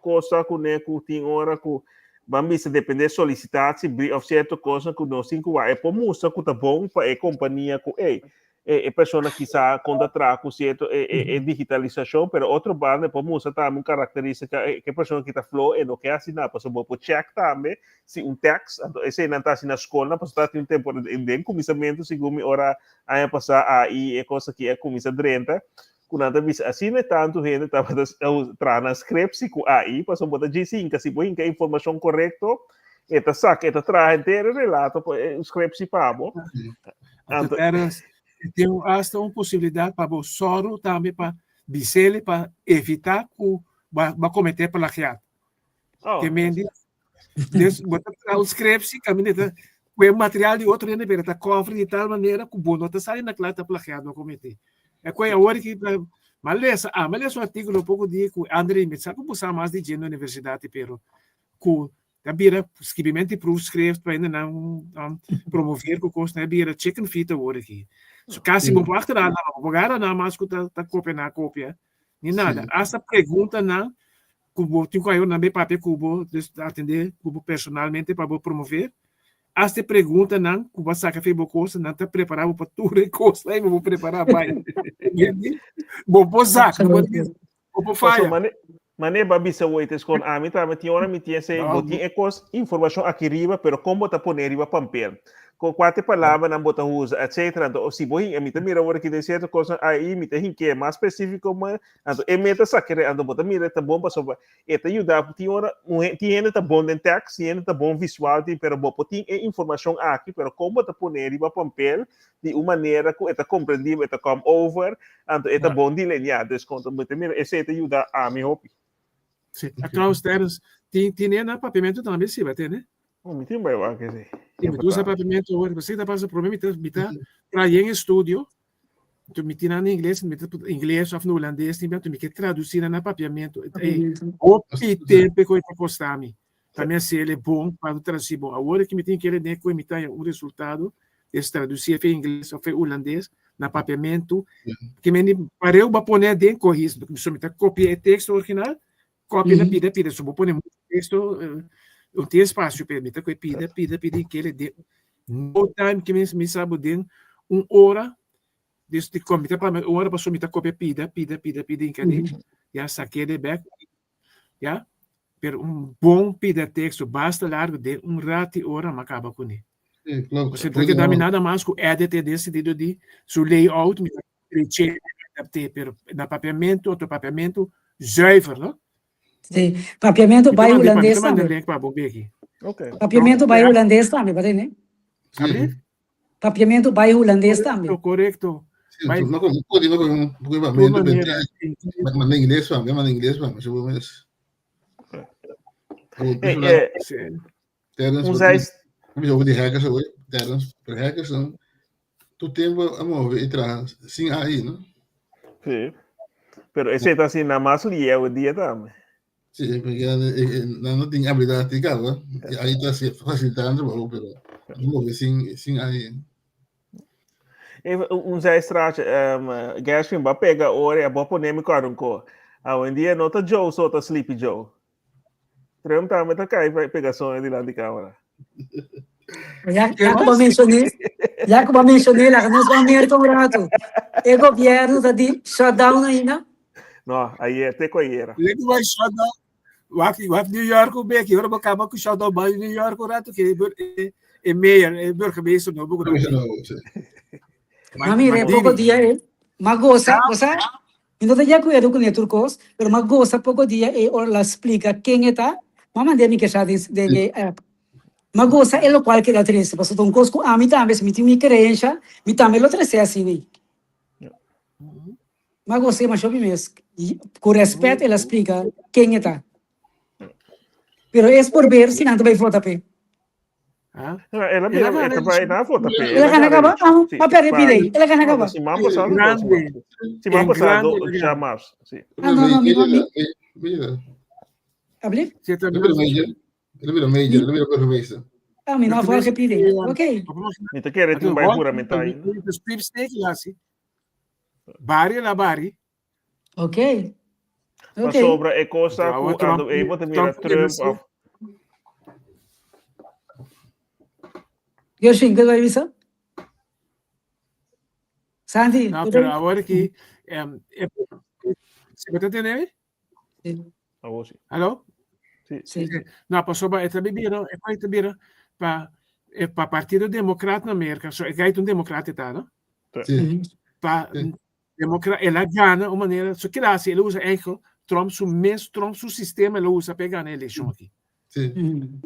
cosa ku ne ku tin ora ku ban bisa depende solicitatie bri of cierto cosa ku nos tin ku wak e por mustra ku ta bon pa e compania ku ey e e persona kisa kon ta traha ku cierto e e e digitalisacion pero otro banda e por mustra tambe un caracteristica e ke persona ki ta flow e no ke hasi nada pasobra bo por check tambe si un tekst anto esei nan ta hasi na skolnan pasobra ta tin un tempo den kuminsamentu segun mi ora aña pasa AI e cosa aki a kuminsa drenta ku nan ta bisa asina e tantu hende tabata traha nan scriptie ku AI pasobra bo ta djis hinka si bo hinka informashon korekto e ta saka e ta traha henter e relato pa e scriptie pa bo. Anto Terence tin hasta un posibilidat pa bo sòru tambe pa bis'el pa evitá ku bo a kometé plagiat. Te mende Dus bo ta traha un scriptie kaminda ta ku e material di otro hende pero ta cover di tal manera ku bo no ta sali na kla ta plagiado a kometé. E ku awor ki m'a lesa, a m'a lesa un artíkulo poko dia ku André mi sa ku bo sa mas di dje na universidat pero ku ta bira skibimento di proefschrift pa hendenan promover ku kosnan a bira chicken feed awor aki. So kasi bo por achteraan nan, bo por gara nan mas ku ta kopia nan kopia ni nada. Asta preguntanan ku bo tin ku ayo nan be papia ku bo, dus atendé ku bo personalmente pa bo promover. Hasta e preguntanan ku bo a saka fe bo kos, nan ta prepará bo pa tur e kosnan i bo por prepará bai. Entendí? Bo por sak, no bo bo por Paso faya. mane mane ba bisa woi te skon ami tambe tin ora mi tin esei bo No, tin e kos informashon aki riba pero kon bo ta pone riba pampel. Ko kua te palabranan bo ta usa etcetera. Anto si bo hin mi ta mira awor aki den sierto kosnan ai mi ta hink'é mas spesífiko ma Anto e meta sa kere, anto bo ta mira e ta bon pasobra e ta yuda tin ora un hen tin hende ta bon den tekst, tin hende ta bon visual, tin pero bo por tin e informashon aki pero kon bo ta pone riba pampel di un manera ku e ta komprendibel, e ta kom over, anto e ta bon delineá. Dus kon bo ta mira esei ta yuda ami hopi. Sí. A trouwens, Terence, tin tin e na papiamento tambe si, ba tene? Oh, mi tin bai wak esei. Sí, mi ta usa papiamento awor, pasobra ta pasa prome mi ta mi ta traha en estudio Anto mi tin nan na ingles, mi ta put ingles of na hulandes tin anto mi ke traduci nan na papiamento. Ey, hopi tempo ku e ta kosta mi. Pa mi hasi el bon, pa mi traduci bon. Awor ki mi tin kere den ku mi ta haña un resultado des traduci efe ingles of e hulandes na papiamento. Ke mende pareu bo a pone aden kohis, so mi ta kopia e teksto original, kopia na pida pida, so bo pone muchu teksto, no tin espasio pe, mi ta kohe pida pida pida i kere den no time ke mi sa bo den un ora, des di mi ta papia un ora pasobra mi ta kopia pida pida pida pida i kende ya sak'é de bek ya, pero un bon pida teksto basta largu den un rati ora mi a kaba kuné. Osea ta keda mi nada mas ku edit den sentido di su layout mi ta treché adapté pero na papiamento otro papiamento zuiver no. Sí, papiamento Mi ta bai manda pa mi hulandes ta manda tambe. link pa bo beki. Okay. Papiamento bai hulandes tambe, pa tene? Sí. Abri? Papiamento bai hulandes tambe. Korekto, korekto. Sí, Bai no como pode no como tur papiamento manera. manda inglês pa manda inglês pa mas bo mes. Hey, eh, Sí. Terence, un wat zij die, over die hackers hoor. Terence, pero hackers dan, tu tempo a move e traha sin AI, no? Sí. Pero ese ta así nada más lieu dia tambe. Sí, porque nan no tin habilidad di caba. E AI ta facilitando, pero move sin AI. Even un zijstraatje, Gershwin, ba pega ora, bo pone mi korunko. Awendia no ta Joe so ta Sleepy Joe. Trump tambe ta kai pega soño dilanti camera. Ya, ya ku bo menshoné, ya ku bo menshoné, laga nos ban Merka un ratu. E gobierno ta di shutdown ainda? No, ayer, te ku ayera. Le ku bai shutdown. Wak, wak New York un beki, ora bo kaba ku shutdown bai New York un ratu ke e e mayor, e burgemeester nobo ku nan tin. Ma mira, e poko dia e, ma gosa, gosa. Mi no ta di akuerdo kuné tur kos, pero m'a gosa poko dia ei ora el a splika ken e ta, m'a mand'é mi kesha den den e app. M'a gosa e lokual keda trese, pasobra ta un kos ku ami tambe, si mi tin mi kreensha, mi tambe lo trese asina ei. M'a gos'é masha hopi mes, ku rèspèt el a splika ken e ta. Pero es por ber si nan ta bai vota p'e. Ah? No, el a bira, El a el gana a bai na vota p'e. El a gana kaba? Ah, Sí, a perde pa- pide. El a gana No, kaba. siman pasado, dos Grande. siman. Siman En pasado, grande, ya mars. Sí. Ah, no, no, mi no, mi. Mira, Ablief? Sí, el a bira major, el a bira major, el a bira burgemeester. Ah, mi no a volg pide. Ok. Mi ta kere tin bai juramentá ainda. Sweepstake hasi. Bari la bari. Ok. Ok. Pasobra e cosa Então, ku Trump- ando ei bo ta mira Trump Trump tiene of Gershin, ke bai bisa? Santi, No, ku pero ta- awor aki, em, e, si bo ta tende mi? Sí, Awor sí. Hallo? Sí. sí. No, pasobra e ta bibira, e koi ta bira pa e pa Partido Democrat na Merka, so e gai ta un democrat e ta, no? Sí. Mhm. Pa Sí. democra el a gana un manera, so kila hasi, el a usa eigen Trump su mes, Trump su sistema el a usa pa e gana e elekshon aki. Sí. Mhm.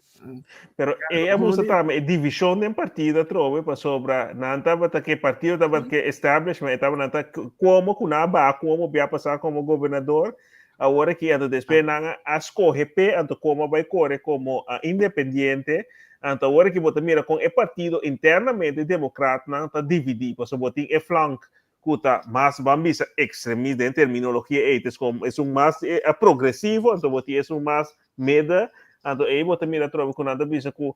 Pero e a mustra tambe e divishon den partido atrobe pasobra nan tabata ke partido tabata ke establishment e tabata nan ta komo ku nan a baha komo bia pasá komo gobernador awor aki anto despues nan a skohe p'e anto komo a bai kore komo independiente anto awor aki bo ta mira kon e partido internamente demokratnan ta dividí pasobra bo tin e flank ku ta mas ban bisa ekstremista den terminologia ei ta es esun mas progresivo anto bo tin esun mas midden anto ei bo ta mira atrobe ku nan ta bisa ku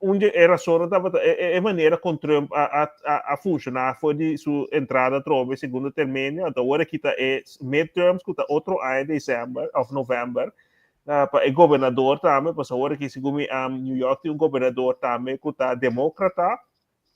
un di e rasonnan tabata e manera kon Trump a a funshoná for di su entrada atrobe segundo termenio anto awor aki ta e midterms ku ta otro aña december òf november pa e gobernador tambe pasobra awor aki segun mi New York tin un gobernador tambe ku ta demókrata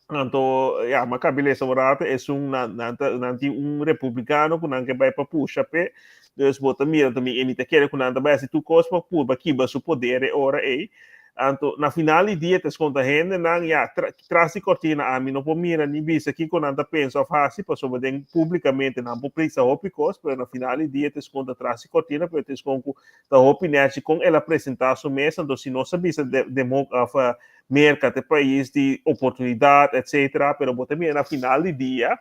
Anto, ya, ma kabi lesa un rato, esun nan, nan, ta, nan tin un republicano ku nan ke bai pa pusha p'e. Dus bo ta mira también, e mi ta kere ku nan ta bai hasi tur kos pa purba kiba su poder e ora ei. Anto, na final di dia ta eskonta hendenan, ya, tra, tras di kortina ami no por mira ni bisa kiko nan ta pensa òf hasi, pasobra den públikamente nan por prisa hopi kos, pero na final di dia ta eskonta tras di kortina, pero ta eskon ku ta hopi nèchi kon el a presentá su mes. Anto, si nos a bisa de, demo, òf Merca ta e pais di oportunidad etc. Pero bo ta mira na final di dia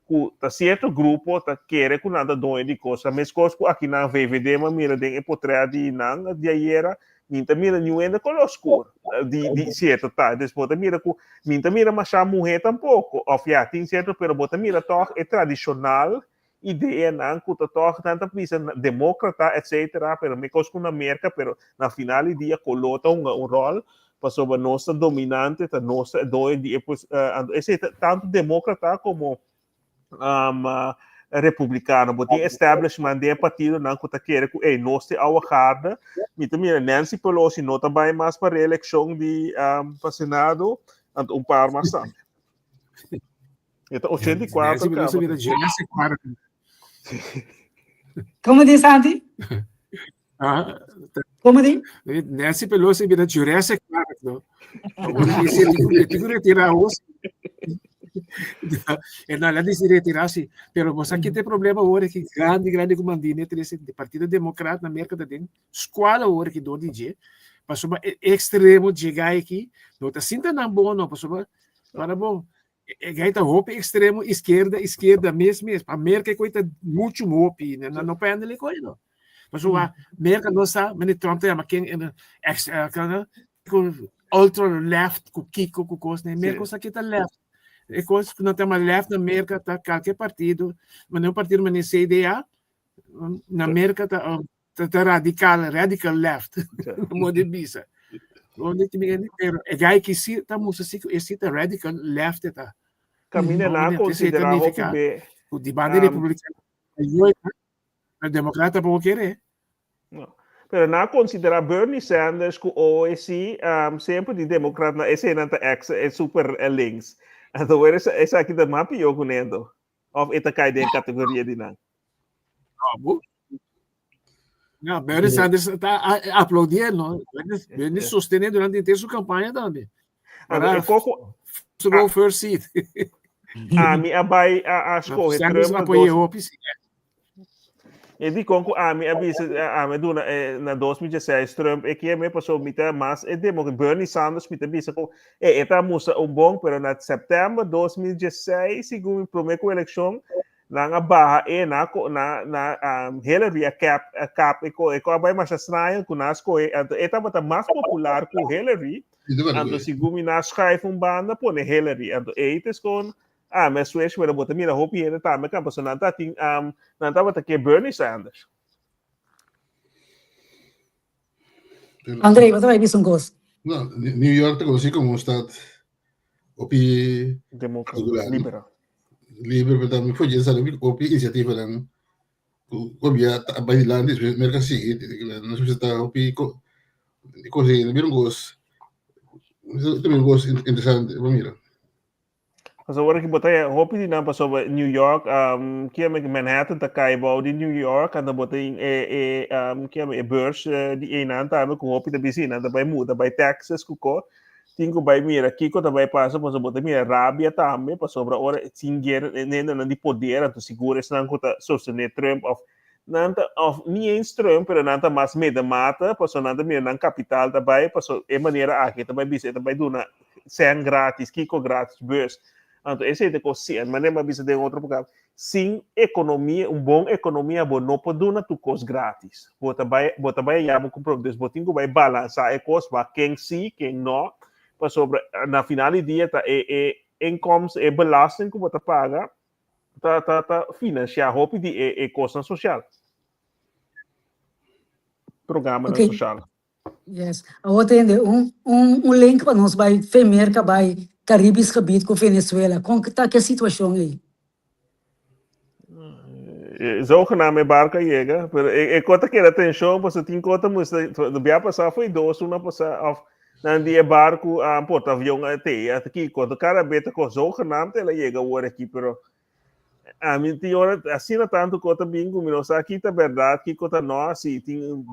cu ta cierto grupo ta kere cu nan ta doño di cosa. Mescos cu aki nan VVD ma mira den e potret di nan di ayera, min ta mira niun hende color oscur di di cierto tal. Entonces bo ta mira cu min ta mira masha muhe tampoco of ya tin cierto pero bo ta mira toch e tradicional ideanan cu ta toch nan ta bisa democrata etc. Pero mecos cu na Merca pero na final di dia color ta hunga un rol pasobra nos ta dominante ta nos ta e doño di e pos anto esey ta tanto democrata como republicano bo tin establishment den e partidonan cu ta kere cu ey nos ta e awa garde mi ta mira Nancy Pelosi no ta bay mas pa reeleccion di pa senado anto un par mas tambe. E ta 84 Nancy Pelosi kaba. bira Jurassic Park. Como di Santi? Ah, Como di? Nancy Pelosi bira Jurassic Park, no? Awor e dice, e tin ku retira awor. E no, ela dice retira sí. Pero bo sa kite problema awor ki grandi, grandi ku mandine trese de Partido Democrat na Merca ta den skual awor ki dor di dje. Pasobra e extremo djega aki no ta sinta nan bon no, pasobra para bon E gai ta hopi extremo izquierda, izquierda mes mes. Pa Merca e koi ta mucho hopi. Na no pa handle e koi no. Pasobra Merca no sa, mene Trump ta yama ken en ex, kana, ku ultra left ku kiko ku kos ne. Merca sa kita left. E kos ku nan ta yama left na Merca ta kalke partido, mane un partido mane CDA, na Merca ta ta, ta radical, radical left, mo de bisa. Onde ti mi pero e gai ki si ta musa si e si ta radical left ta. Camina na considera hopi be. Ku di banda republicano, yo e democrata poco kere. No. Pero na considera Bernie Sanders ku OAC um, sempre di democrat na ese nan ta ex e super links. Anto where esa aki ta mas pior ku nendo. Of e ta kai den categoria di nan. No, no, Bernie Sanders está aplaudiendo, Bernie sosteniendo durante inteiro sua campanha também. Para coco, first row, first seat. A mi a bai a, a escoge Sanders Trump. apoia hopi, sim. E dikon ku ami a bisa, ami a duna na 2016 Trump e kier me paso mi ta mas e demo Bernie Sanders mi ta bisa ku e e ta mustra un bon pero na september 2016 segun mi prome ku elekshon nan a baha e na na na um, Hillary a cap a cap e ko e ko a bai masha straño ku nan a skohe anto e tabata mas popular ku Hillary anto segun mi nan a schuif un banda pone Hillary anto e ite skon Ah, mi a switch, pero bo ta mira hopi hende tambe kan, pasobra nan ta tin, um, nan tabata ke Bernie Sanders. André, bo ta bai bisa un kos. No, New York ta konosí komo un stad hopi Demócrata, particular, no? liberal. Liber, pero tambe for dje sali hopi inisiativanan ku ku bia ta bai dilanti, despues Merka sigui, nos mester ta hopi ko kos ei, bira un kos, ta bira un kos interesante pa mira. Pasobra ora ki bo ta hopi di nan pasobra New York, um, kieme Manhattan ta kai bou di New York, anda bo tin e e um, kieme e beurs eh, di einan tambe ku hopi ta bisi nan ta bai muda bai Texas ku ko tin ku bai mira kiko ta bai pasa pasobra bo ta mira rabia tambe pasobra ora tin guera nendenan di poder anto sigur esnan ku ta sostené Trump of nan ta of ni eens Trump pero nan ta mas middenmate paso nan ta mira nan kapital ta bai paso e manera aki e ta bai bisa e ta bai duna sèn gratis kiko gratis bus anto esei ta kos si manera mi a bisa den otro programa sin ekonomia un bon ekonomia bo no por duna tur kos gratis bo ta bai bo ta bai haya bo ku problema dus bo tin ku bai balansa e kos wak ken si ken no pasobra na final di dia ta e e inkomsten e belasting ku bo ta paga ta ta ta financiá hopi di e e kosnan sosial. Programanan Ok. sosial. Yes. Awor tende un un un link pa nos bai fe Merca bai Caribisch gebied ku Venezuela. Kon ta ke situashon ei? E zogenaam e barco a yega, pero e e kota keda tenshon pasobra tin kota muestra de bia pasá foi dos luna pasá of nan di e barco a porta avion a te a kiko kada bes ta ko zogenaamd el a yega awor aki pero ami tin ora asina tanto ko ta bin ku mi no sa ki ta berdad kiko ta no si tin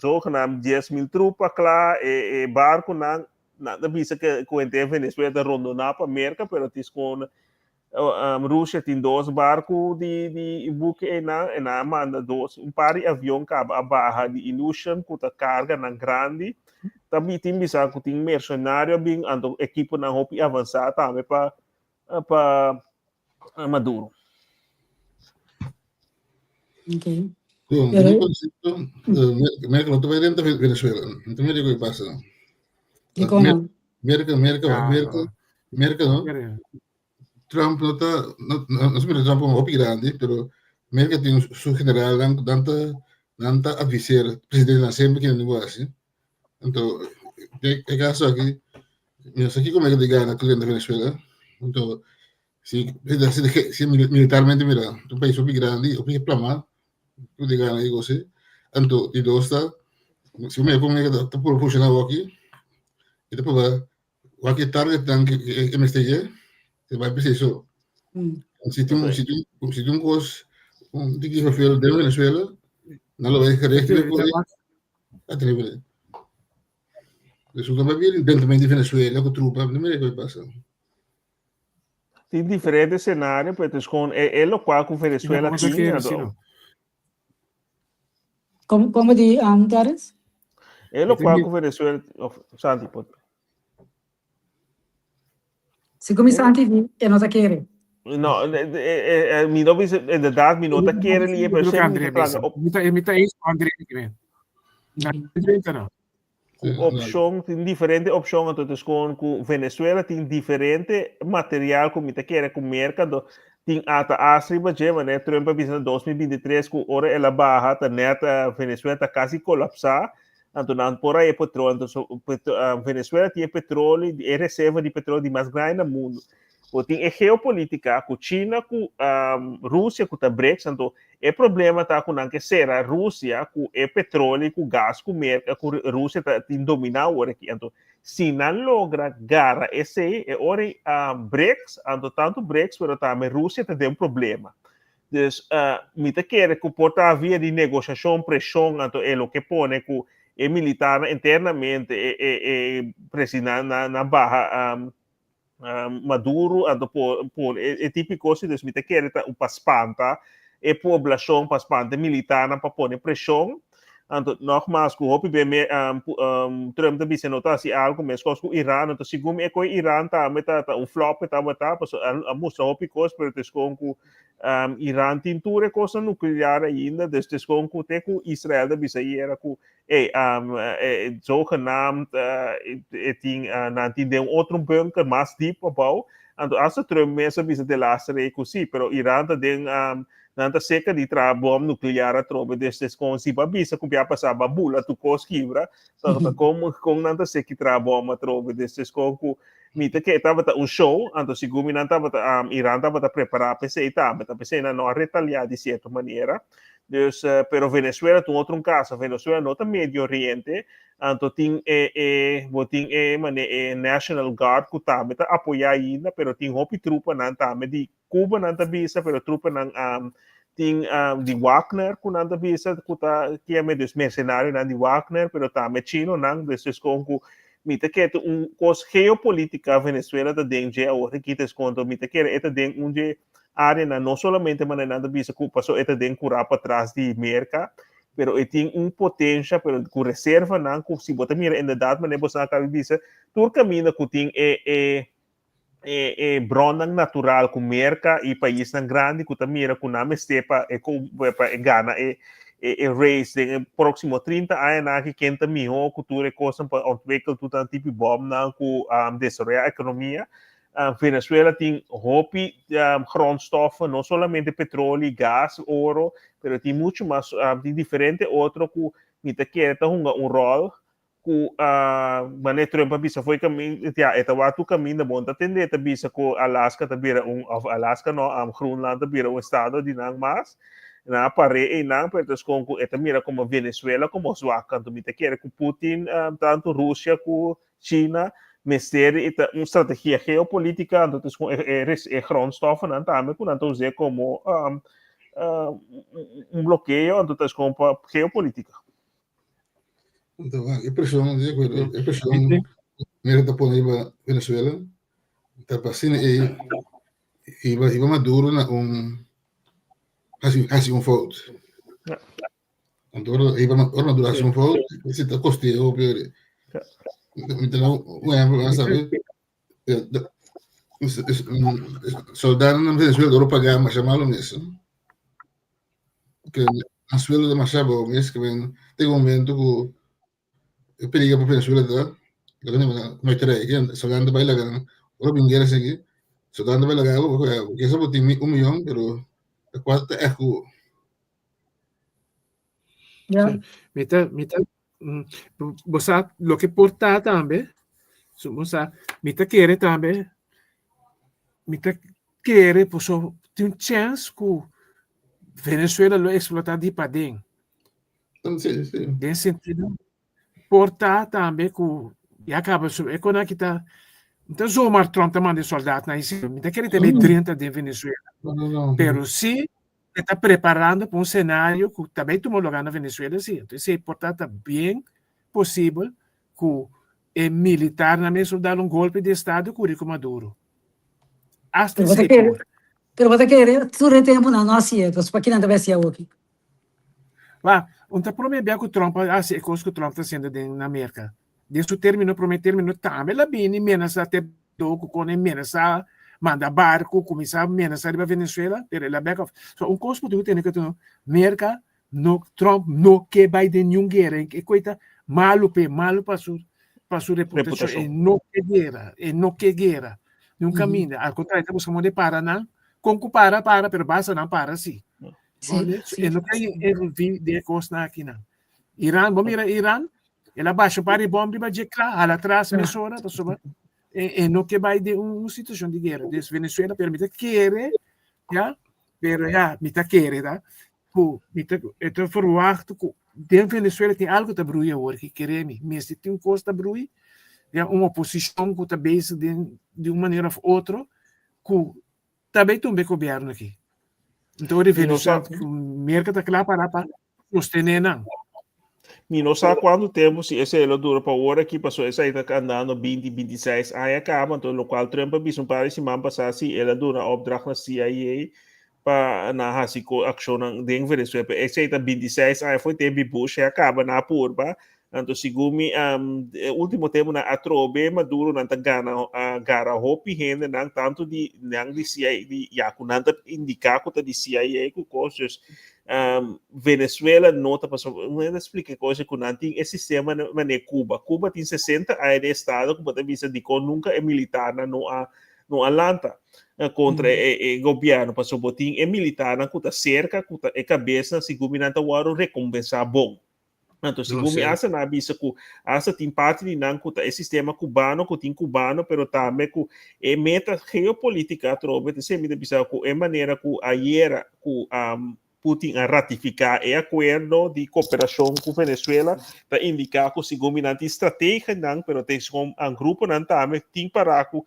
zogenaamd 10,000 trupa kla e e barconan nan ta bisa ke ku henter Venezuela ta rondona pa Merca pero tin skon Rusia tin dos barku di di buke einan e nan a manda dos un par di avion kaba a baha di Ilyushin ku ta karga nan grandi ta bi tin bisa ku tin mersenario a bin anto ekiponan hopi avansá tambe pa pa Maduro. Okay. Con, Pero, mi concepto, Merca no ta bai dentro Venezuela. No ta mira que pasa. di kon no? Merca, Merca, Ah, Merca, Merca no. Trump no ta, no, no, no se mira Trump como hopi grande, pero Merca tin su general nan, nan ta, nan ta adviseer presidente nan semper que nan hasi. Anto, e, e caso aki, mi no sa kiko Merca di gana cu dentro Venezuela. Anto, si, si, si militarmente mira, un país hopi grande, hopi plamá, ku di gana i gosi. Anto, di dos ta, si mira kon Merca ta, ta por funciona awaki, e ta proba wak e targetnan ku e mester dje, e bai presiso. Si tin un, si tin un, si tin un kos, un tiki vervel den Venezuela, nan lo bai gerecht Este, por ahí, a tene. Dus no bai bini dentro di Venezuela ku trupa, no mira kiko pasa. Tin diferente escenario, pero het is gewoon e, e locual cu Venezuela Cosa tin, que, anto, sí, no. Como, como di um, Terence? e locual cu Venezuela, of Santi, pot. Si ku mi Santi di, e no ta kere. No, eh, eh, eh, mi no bisa, inderdaad, mi no ta kere li, pero Lo que sempre mi André ta planga bisa. op Mi ta, mi ta eens cu André. Na, no. Ku opshon, tin diferente opshon, anto ta skon ku Venezuela tin diferente material ku mi ta kere ku Merka, anto tin ata as riba dje, manera Trump a bisa na 2023 ku ora el a baha ta net Venezuela ta kasi kolapsá, anto nan por haña e petrol, anto so Venezuela tin e petrol, e reserva di petrol di mas grandi na mundu. Bo tin e geopolitica ku China ku Rusia ku ta BRICS, anto e problema ta ku nan ke sera Rusia ku e petroli ku gas ku Merka ku Rusia ta tin domina awor aki. Anto si nan logra gara esei e ora ei BRICS, anto tantu BRICS pero tambe Rusia ta den problema. Dus mi ta kere ku por ta via di negoshashon, preshon, anto e loke pone ku e militarnan internamente e e e presidentnan nan baha Maduro anto por por e, e típico si dus mi ta kere ta un pa spanta e poblashon pa spanta e militarnan pa pone preshon. Anto nogmaals ku hopi be me um, um, Trump ta bisa no ta hasi algo meskos ku Iran, anto segun mi e koe Iran tambe ta ta un flop e tabata, paso a, a mustra hopi kos, pero ta eskon ku um, Iran tin tur e kosnan nuklear ainda, dus ta eskon ku te ku Israel ta bisa ayera ku ey um, e, zogenaamd uh, e tin uh, nan tin den un otro bunker mas diep abou, anto hasta Trump mes a bisa de laatste rei ku si, pero Iran ta den um, Nan ta seka di traha bom nuklear atrobe des des kon si ba bisa ku bia pasá ba bula tur kos kibra ta ta kon kon nan ta seki traha bom atrobe des des kon ku mi ta ke tabata un show anto sigun mi nan tabata um, Iran tabata prepará p'esei tambe ta p'esei nan no a retaliá di sierto manera dus uh, pero Venezuela ta un otro un kaso Venezuela no ta Medio Oriente anto tin e e bo tin e mane e National Guard ku tambe ta apoyá ainda pero tin hopi trupanan tambe di Cuba nan ta bisa, pero trupanan um, tin um, di Wagner ku nan ta bisa ku ta kieme dus mercenarionan di Wagner, pero tambe chinonan, dus dus kon ku mi ta kere un kos geopolítica Venezuela ta den dje awor aki ta eskonto mi ta kere e ta den un dje áreanan no solamente manera nan ta bisa ku paso e ta den kurá patras di Merka, pero e tin un potensha pero ku reservanan ku si bo ta mira inderdaad manera bo sa a kaba di bisa tur kaminda ku tin e e e, e bronnan natural ku Merka i paisnan grandi ku ta mira ku nan mester pa e, pa e gana e, e, e race den e próximo 30 añanan aki ken ta mihó ku tur e kosnan pa ontwikkel tur tan tipo bomnan ku um, desaroyá ekonomia. Um, Venezuela tin hopi um, grondstoffen, no solamente petróleo, gas, oro, pero tin mucho mas, um, tin diferente otro ku mi ta kere ta hunga un rol ku uh, mane Trump a bisa foi kamin, ja, e ta wak tu kaminda bon ta tende ta bisa ku Alaska ta bira un, of Alaska no, um, Groenland ta bira un estado di nan mas. Nan a pare einan, pero ta skon ku e ta mira komo Venezuela komo zwak, anto mi ta kere ku Putin, um, tanto Rusia ku China mester e ta un strategia geopolítika, anto ta skon e, e, e grondstoffennan tambe ku nan ta us'é komo um, uh, un blokeo, anto ta skon pa geopolítika. Então, e pressão, de acordo, e pressão Merca tá pondo riba Venezuela, tá passando e riba, riba Maduro na um hasi, hasi um fout. Ja. Want ora riba ora Maduro hasi un fout, esse tá costeio pior. Então, um exemplo, sabe? Soldados na Venezuela ora pagar mas malo mesmo. Que nan sueldo ta masha abou mes ke men tin un momento ku e peligra pa Venezuela ta lo ke nan mester rei ke soldado ta bai laga nan ora bin guera esaki soldado ta bai laga bo porque kesa bo tin un miyon pero ta kuater ta ègt ku bo. Ja. Sí. Mi ta, mi ta, bo sa loke por ta tambe, su bo sa, mi ta kere tambe, mi ta kere paso tin un chèns ku Venezuela lo eksplotá di paden. Sí, sí. Den sentido, por ta tambe ku ya kaba su e kona kita no ta zomaar Trump ta manda e soldatnan ahí, sí, mi ta kere tambe drenta den Venezuela. No, no, no. Pero sí e ta preparando pa un scenario ku ta bay tuma lugar na Venezuela, sí. Entonces e por ta ta bien posibel ku e militarnan mes lo dal un golpe di estado ku Rico Maduro. Hasta Pero bo ta esei kere, por. pero bo ta kere tur e tempu nan no hasié, entonces pa kinan ta bay hasié awoki? Wak, un ta prome bia ku Trump a hasi e kos ku Trump ta hasiendo den na Merka. Den su termino, prome termino tambe el a bini menasa te do ku kon e menasa manda barku, kuminsá menasa riba Venezuela, pero el a back off. So un kos ku tin ku tene kuenta Merka no, Trump no ke bai den niun guera, e koi ta malu p'e, malu pa su pa su reputashon, e no ke guera, e no ke guera, niun kaminda, al kontrario e ta buska moda di para nan, kon ku para, para, pero basta nan para si. Sí, sí. E no ka envolví den e kosnan akinan. Iran, bo mira Iran, el a basha un par di bòm riba dje kla, hala atras mesora, pasobra e, e no ke bai den un, un situashon di guera. Dus Venezuela, pero mi ta kere, ya, pero ya, mi ta kere, ta, ku mi ta, e ta verwacht ku den Venezuela tin algo ta brui awor, ki kere mi, mester tin un kos ta brui, ya, un oposishon ku ta bezig den, di un manera of otro, ku Ta bay tumba e gobierno aki. Nto ora Mi no sa. Merca ta cla para pa sostene nan. Mi no sa cuanto tempo si esey lo dura pa ora aki paso esey ta andando 20, 26 aña caba, anto locual Trump a bisa un par di siman pasa si el a duna opdracht na CIA pa nan hasi akshonnan den Venezuela. Pero esei ta 26 aña foi tempi Bush a kaba na purba. Anto segun mi e último tempu nan atrobe Maduro nan ta gana gara hopi hende nan tantu di nan di CIA di ya ku nan ta indiká ku ta di CIA ku kos dus Venezuela no ta paso un hende splika kos ku nan tin e sistema manera Cuba. Cuba tin 60 aña di estado ku bo ta bisa dikon nunka e militarnan no a no a lanta kontra e gobièrnu pasobra bo tin e militarnan ku ta serka ku ta e kabesnan segun mi nan ta wòrdu rekompensá bon. Anto segun mi hasta nan a bisa ku hasta tin parti di nan ku ta e sistema kubano ku tin kubano pero tambe ku e meta geopolítika atrobe ta esei mi ta bisa ku e manera ku ayera ku Putin a ratifiká e akuerdo di koperashon ku Venezuela ta indiká ku segun mi nan tin strategianan pero tin gruponan tambe tin pará ku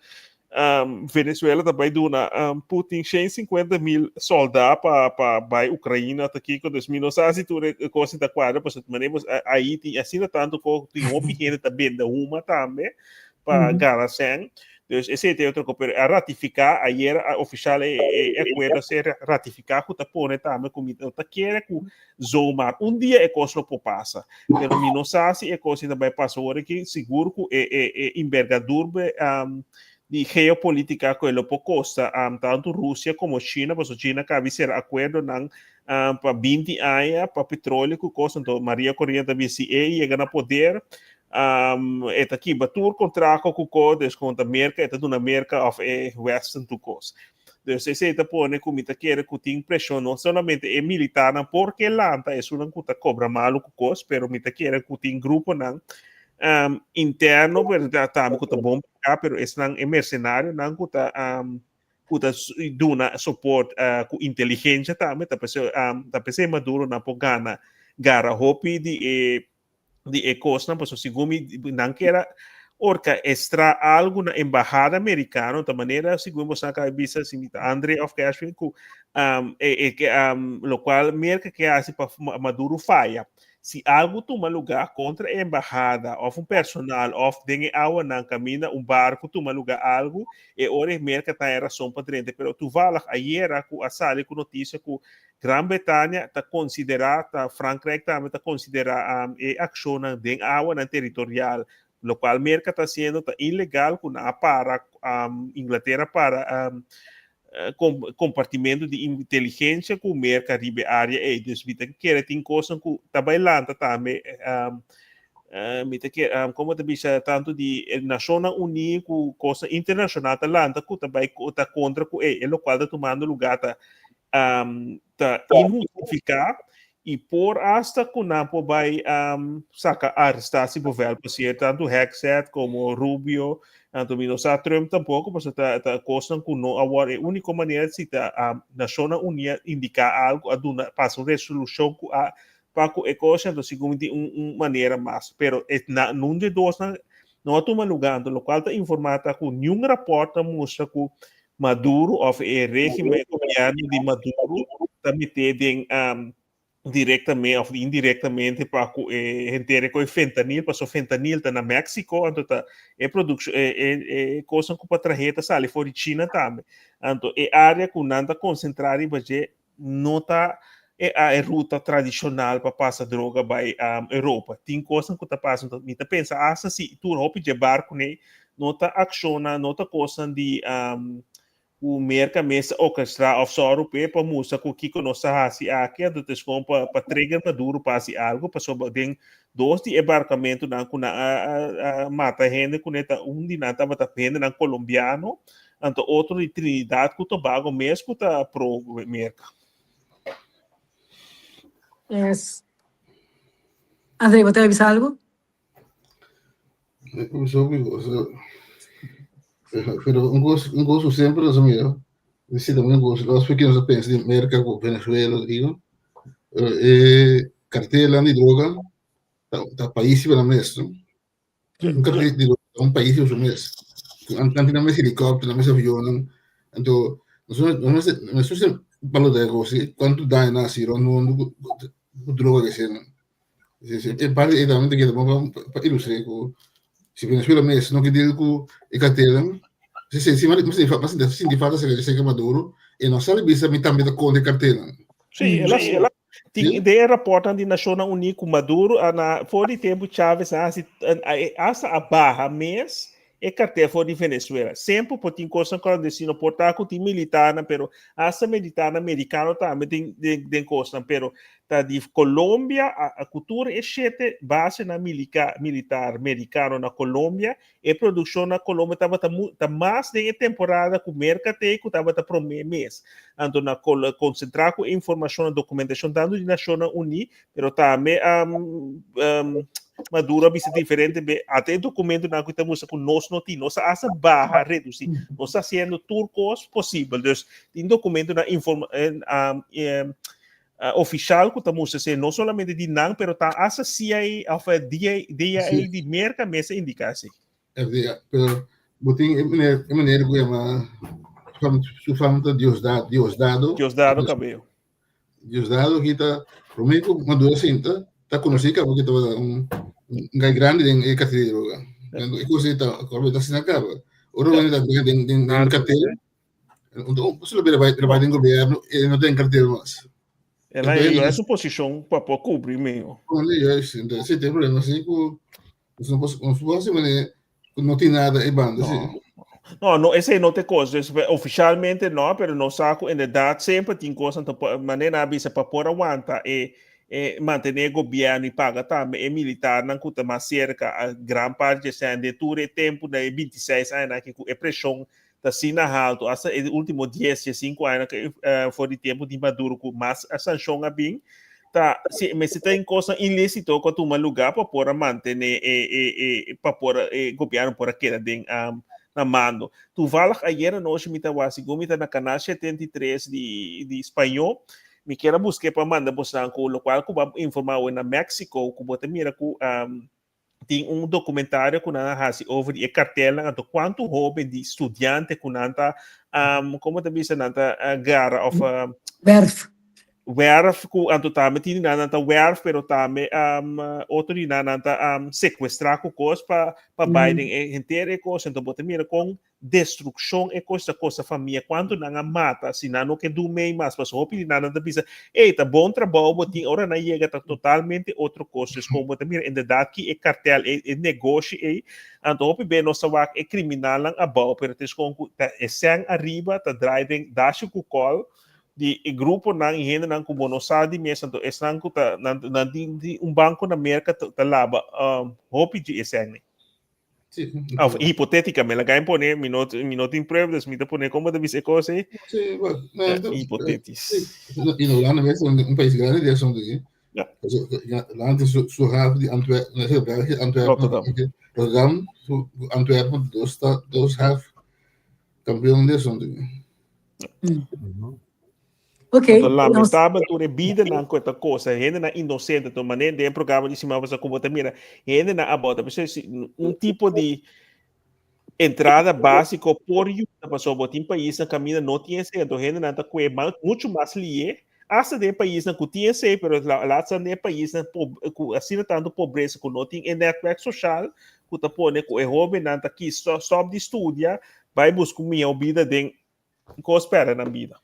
Venezuela ta bai duna Putin 150 mil soldá pa pa bai Ukraina ta kiko dus mi no sa si tur e kos ta kuadra pasobra manera bos ahí tin asina tantu kos tin hopi hende ta bende huma tambe pa gana sèn dus esei ta e otro kos pero a ratifiká ayer a ofishal e akuerdo a ser ratifiká ku ta pone tambe ku mi no ta kere ku zomaar un dia e kos lo por pasa pero mi no sa si e kos ta bai pasa ora ki sigur ku e e e envergadura di geopolítica ku e lo por kosta tantu Rusia komo China pasobra China kabi sera akuerdonan pa 20 aña pa petróleo ku kos anto Maria Corina ta bisa si e yega na poder e ta kiba tur kontrako ku kos des kontra Merka e ta duna Merka òf e Western tur kos. Dus esei ta pone ku mi ta kere ku tin preshon no solamente e militarnan por ke lanta esunnan ku ta kobra malu ku kos pero mi ta kere ku tin gruponan interno pero tambe ku ta bon paga pero esnan e mercenarionan ku ta ku ta duna support ku inteligencia tambe ta p'esei ta p'esei Maduronan por gana gara hopi di e di e kosnan pasobra segun mi nan kier a orkestra algu na embahada amerikano ta manera segun bo sa ka bisa si mi ta Andre of Cashwin ku um, e, e, ke, um, lokual Merka ke hasi pa Maduro faya si algu tuma lugá kontra e embahada of un personal of den e awanan kaminda un barku tuma lugá algu e ora e Merka ta e rason pa drenta pero toevallig ayera ku a sali ku notisia ku Gran Bretania ta konsiderá, ta Frankrijk tambe ta konsiderá e akshonnan den awanan teritorial, lokual Merka ta hasiendo ta ilegal ku nan a para, Inglatera para kompartimentu di inteligensia ku Merka riba e área ei. Dus mi ta kere tin kosnan ku ta bai lanta tambe, mi ta kere, komo ta bisa, tantu di Nashonnan Uní ku kosnan internashonal ta lanta ku ta bai ta kontra ku ei, e lokual ta tumando lugá ta um, ta injustificá y por hasta ku nan por bai um, saca arrestá si bovel por tanto Hegseth como Rubio, anto mi no sa Trump tampoco, pasobra ta, ta cosnan ku no awor e único manera si ta um, Nacionnan Uní indica algo, a duna, pasa un resolucion ku a pa ku e cos, anto segun mi tin un, un manera mas, pero e, na, nun de dos nan no a tuma lugar, anto locual ta informa ta ku niun rapport ta mustra ku Maduro of e régimen gobierno di Maduro ta mete den um, directamente of indirectamente pa ku e henter ku e fentanil, paso fentanil ta na Mexico, anto ta e production e e e kosan ku pa trahe ta sali for di China tambe. Anto e área ku nan ta konsentrá riba dje no ta e e ruta tradishonal pa pasa droga bai um, Europa. Tin kosan ku ta pasa, anto mi ta pensa hasta si tur hopi dje barku nei no ta akshonnan, no ta kosnan di um, ku Merka mes a orkestrá òf sòru p'e pa mustra ku kiko nos ta hasi aki, anto ta eskon pa pa trigger Maduro pa hasi algu, pasobra den dos di e barkamentunan ku nan a a a mata hende kuné ta un di nan tabata hendenan kolombiano, anto otro di Trinidad ku Tobago mes ku ta pro Merka. Yes. André, bo ta bisa algu? Pero un cos, un cos siempre nos mira, si también un cos, los porque nos pensa di Merca con Venezuela, digo, pero e cartel di droga ta, ta país para mes, no? Un cartel di droga ta un país su mes. Antes na mes helicóptero, na mes avión, anto nos nos nos nos palo de gosi, cuánto daño na hasi rond mundo ku droga que sea. E parte ei tambe ta keda bon pa ilustr'é ku si Venezuela mes no ke deal ku e kartelnan, si si sinti falta serka Maduro. E no sali bisa mi tambe ta kontra e kartelnan. Sí, el a, el a, tin den e rapòrtnan di Nashonnan Uní ku Maduro a na for di tempu Chávez a hasi hasta a baha mes e kartel for di Venezuela. Semper por tin kosnan klandestino, por ta ku tin militarnan, pero hasta militarnan merikano tambe tin den den kosnan, pero ta di Colombia a a ku tur e shete basenan milika militar merikano na Colombia E produkshon na Colombia tabata mu ta mas den e temporada ku Merka te ku tabata promé mes. Anto na kol konsentrá ku e informashon na dokumentashon tantu di Nashonnan Uní, pero tambe Maduro a bisa diferente be ata e dokumentonan ku ta mustra ku nos no tin, nos a hasta baha redusí, nos ta hasiendo tur kos posibel. Dus tin dokumentonan informa ofishal ku ta mustra esei no solamente di nan pero ta hasta CIA of DIA, DIA di Merka mes a indiká esei. FDA, pero bo tin e meneer, e meneer ku yama su fam ta Diosdado, Diosdado. Diosdado Cabello. Diosdado ki ta promé ku Maduro sinta ta konosí kaba ki tabata un un gai grandi den e kartel di droga. E kos ei ta ta asina kaba. Ora bo ta den den den kartel Solo bira bai trabalhar den governo e no ten carteira mas. Ela é su posição para poder cobrir meio. Juist, entonces sí, tem problema assim com não posso não posso mas não tem nada e banda sí. No, no, ese no te cosa. Dus, oficialmente no, pero no saco inderdaad sempre tin cosa manera avisa pa por aguanta e e mantené gobièrnu i paga tambe e militarnan ku ta mas serka a gran parti dje sèn den tur e tempu na e 26 añanan aki ku e preshon ta asina haltu hasta e último 10, 15 añanan ku for di tempu di Maduro ku mas sanshon a bin ta si mester ta in kosnan ilísito ku a tuma lugá pa por a mantené e e e pa por e gobièrnu por a keda den na mando. Toevallig ayer anochi mi ta wak segun mi ta na kanal 73 di di spañó Mi kier a busk'é pa manda bosnan ku lokual ku bo a informá awe na Mexico ku bo ta mira ku tin un dokumentario ku nan a hasi over di e kartelnan anto kuantu hoben di studiante ku nan ta komo ta bisa nan ta gara òf Werf. Werf ku anto tambe tin di nan nan ta werf pero tambe otro di nan nan ta sekuestrá ku kos pa pa bai den e henter e kos anto bo ta mira kon destrukshon e kos ta kosta famia kuantu nan a mata si nan no ke du mei mas pasobra hopi di nan nan ta bisa ey ta bon trabou bo tin ora nan yega ta totalmente otro kos dus komo bo ta mira inderdat ki e kartel e e negoshi ey anto hopi be nos ta wak e kriminalnan abou pero ta eskon ku ta e sèn ariba ta drai den dashi ku kòl di e gruponan i hendenan ku bo no sa di mes anto esnan ku ta nan nan tin un banko na Merka ta laba hopi di e sèn ei. Sí. Of hipotéticamente, la gain pone, mi no, mi no tin prueba, dus mi te pone como te bisa cos eh. Sí, bueno, no, Ja, entonces, hipothetisch. sí. In Holanda is een, een país grande, die soms die. Ja. Also, ja, Holland is zo, zo half die Antwerpen, nee, zo België, Antwerpen, Rotterdam. Rotterdam, zo Antwerpen, dos, dos half kampioen die soms die. Ok. Anto lamentabel tur e bidanan ku e ta kosa, hendenan inosente, to manera den e programa di siman pasá ku bo ta mira hendenan a bota, p'esei si un tipo di entrada básiko por yuda pasobra bo tin paisnan kaminda no tin esei, anto hendenan ta kue muchu mas lié, asta den e paisnan ku tin esei, pero laat staan den e paisnan ku asina tantu pobresa ku no tin e nètwèrk soshal ku ta pone ku e hóbennan ta kis stòp di studia bai buska un mihó bida den Kos pèrdè nan bida.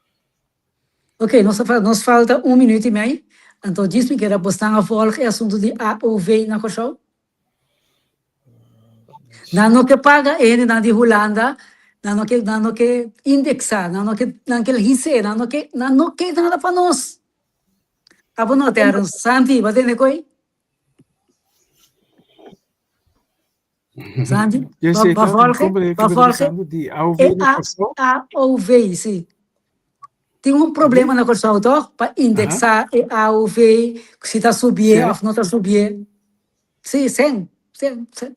Ok, nos a nos falta un minuut i mei, anto djis mi keda bosnan a volg e asuntu di AOV na Kòrsou? Nan no ke paga e hendenan di Hulanda, nan no ke nan no ke indeksá, nan no ke nan ke his'é, nan no ke nan no ke nada pa nos. Abo no Terence, Santi, bo a tende koe? Santi, Yes, ba, sí, ba ta, volge, como de ba que volge. pensando di AOV E na A Kòrsou. AOV, sí. Tin un problema na Kòrsou, toch? Pa indeksá e AOV, si ta subié Sí. of no ta subié. Sí, sen, sen, sen.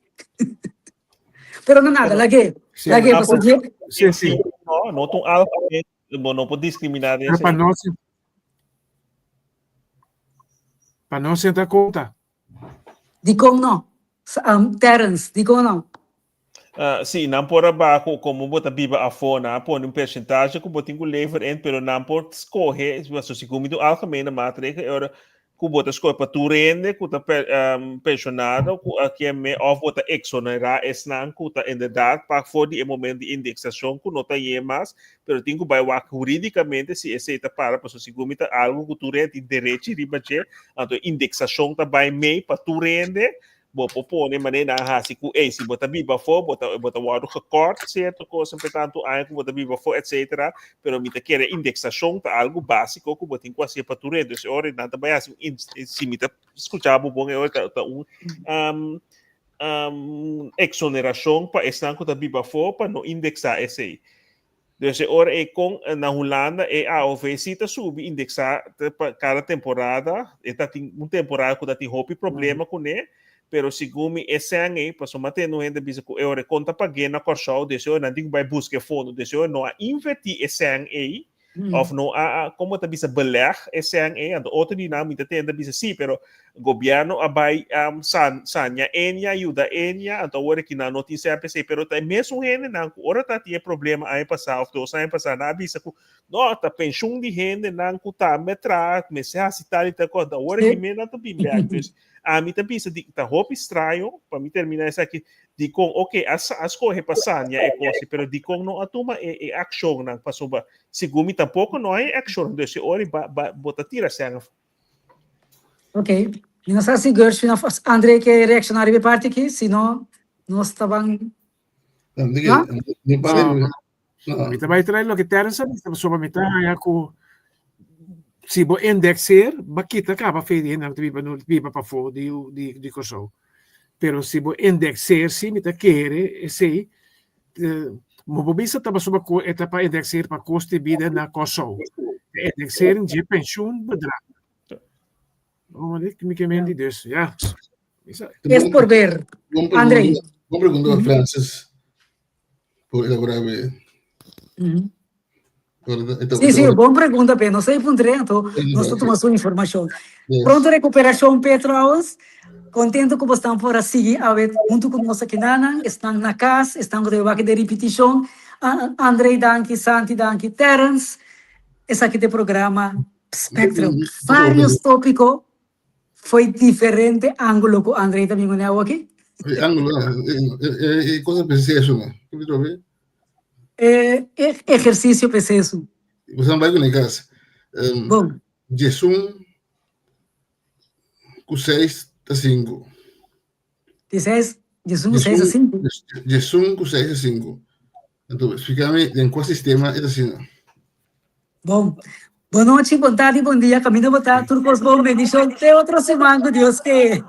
Pero no nada, lag'é, Sí. lag'é, Ah, pasobra dje- Sí, sí. No, no ta un alfabeto, bo no por diskriminá den Pero pa esei. nos, pa nos ta konta. Dikon no? Terence, dikon no? Sí, nan por a baha ku komo bo ta biba afó, nan a pone un persentahe ku bo tin ku lever in, pero nan por skohe, pasobra segun mi ta un algemene maatregel, e ora. Ku bo ta skohe pa tur hende ku ta penshonado ku a kier me òf bo ta eksonerá esnan ku ta inderdat pa for di e momento di indeksashon ku no ta yen mas, pero tin ku bai wak hurídikamente si esei ta para pasobra segun mi ta algu ku tur hende tin derechi riba dje, anto e indeksashon ta bai mei pa tur hende Bo por pone manera nan hasi ku ey si bo ta biba afó bo ta bo ta wòrdu gekort sierto kos pa tantu aña ku bo ta biba afó etcetera pero mi ta kere indeksashon ta algu básiko ku bo tin ku hasié pa tur hende dus e ora nan ta bai hasi un si mi ta skucha bo bon e ora ta ta un eksonerashon pa esnan ku ta biba afó pa no indeksá esei. Dus e ora ei kon na Hulanda e AOV si ta subi indeksá pa kada temporada. E ta tin un temporada ku ta tin hopi problema kuné, pero segun mi e sèn ei, pasobra mi a tende un hende bisa ku e ora e kon ta pag'é na Kòrsou, dus e ora nan tin ku bai buska e fondo. Dus e ora no a invertí e sèn ei, òf no a, komo ta bisa, belèg e sèn ei. Anto otro di nan mi ta tende ta bisa sí, pero Gobierno a bai san sania Enya, yuda Enya, anto awor aki nan no tin sèn p'esei, pero ta e mesun hendenan ku ora ta tin e problema aña pasá òf dos aña pasá nan a bisa ku no ta penshun di hendenan ku tambe traha mester hasi tal i tal kos, anto awor aki men nan ta bin bèk. Dus ami ta bisa di ta hopi straño pa mi terminá esaki dikon oke a a skohe pa sania e kos pero dikon no a tuma e e akshonnan pasobra segun mi tampoko no hay akshonnan, dus e ora ba ba bo ta tira sèn afó. Ok, mi no sa si Gershwin of André ke reakshoná riba e parti aki, si no, nos ta ban. No? Mi ta bai trae loke Terence a bisa, pasobra mi ta haña ku si bo indexeer, bo a kita kaba fe di hendenan ku ta biba no biba pafó di di Kòrsou. Pero si bo indexeer si mi ta kere esei, Bo por bisa ta pasobra ku e ta pa indexeer pa kosto di bida na Kòrsou. E indexering dje penshun bedrag. Oh, dit mi ke menti dus, ja. Es por ver. André. Bon pregunta pa Francis. Por elaborar be. Sí, sí, bon pregunta, pe. Nos ei puntr'é, anto nos ta tuma su informashon. Pronto rekuperashon, pe, trouwens. Kontento ku bosnan por a sigui awe huntu ku nos akinanan, esnan na kas, esnan ku ta wak den ripitishon. André danki, Santi danki, Terence. Esaki ta e programa Spectrum. Varios tópiko Foi diferente ángulo ku André ta bin kuné awoki? E ángulo, e e cosa precioso, man. Ke mi trobe? E ehersisio precioso. Bo bai kuné kas. Bon. Diesun ku seis ta sinku. Dieseis, diesun ku seis ta sinku. Diesun ku seis ta sinku. Anto, splika mi den kua sistema e ta asina. Bon. Bon nochi, bon tardi, bon dia. Kaminda bo ta, tur kos bon. Bendishon. Te otro siman ku Dios ke.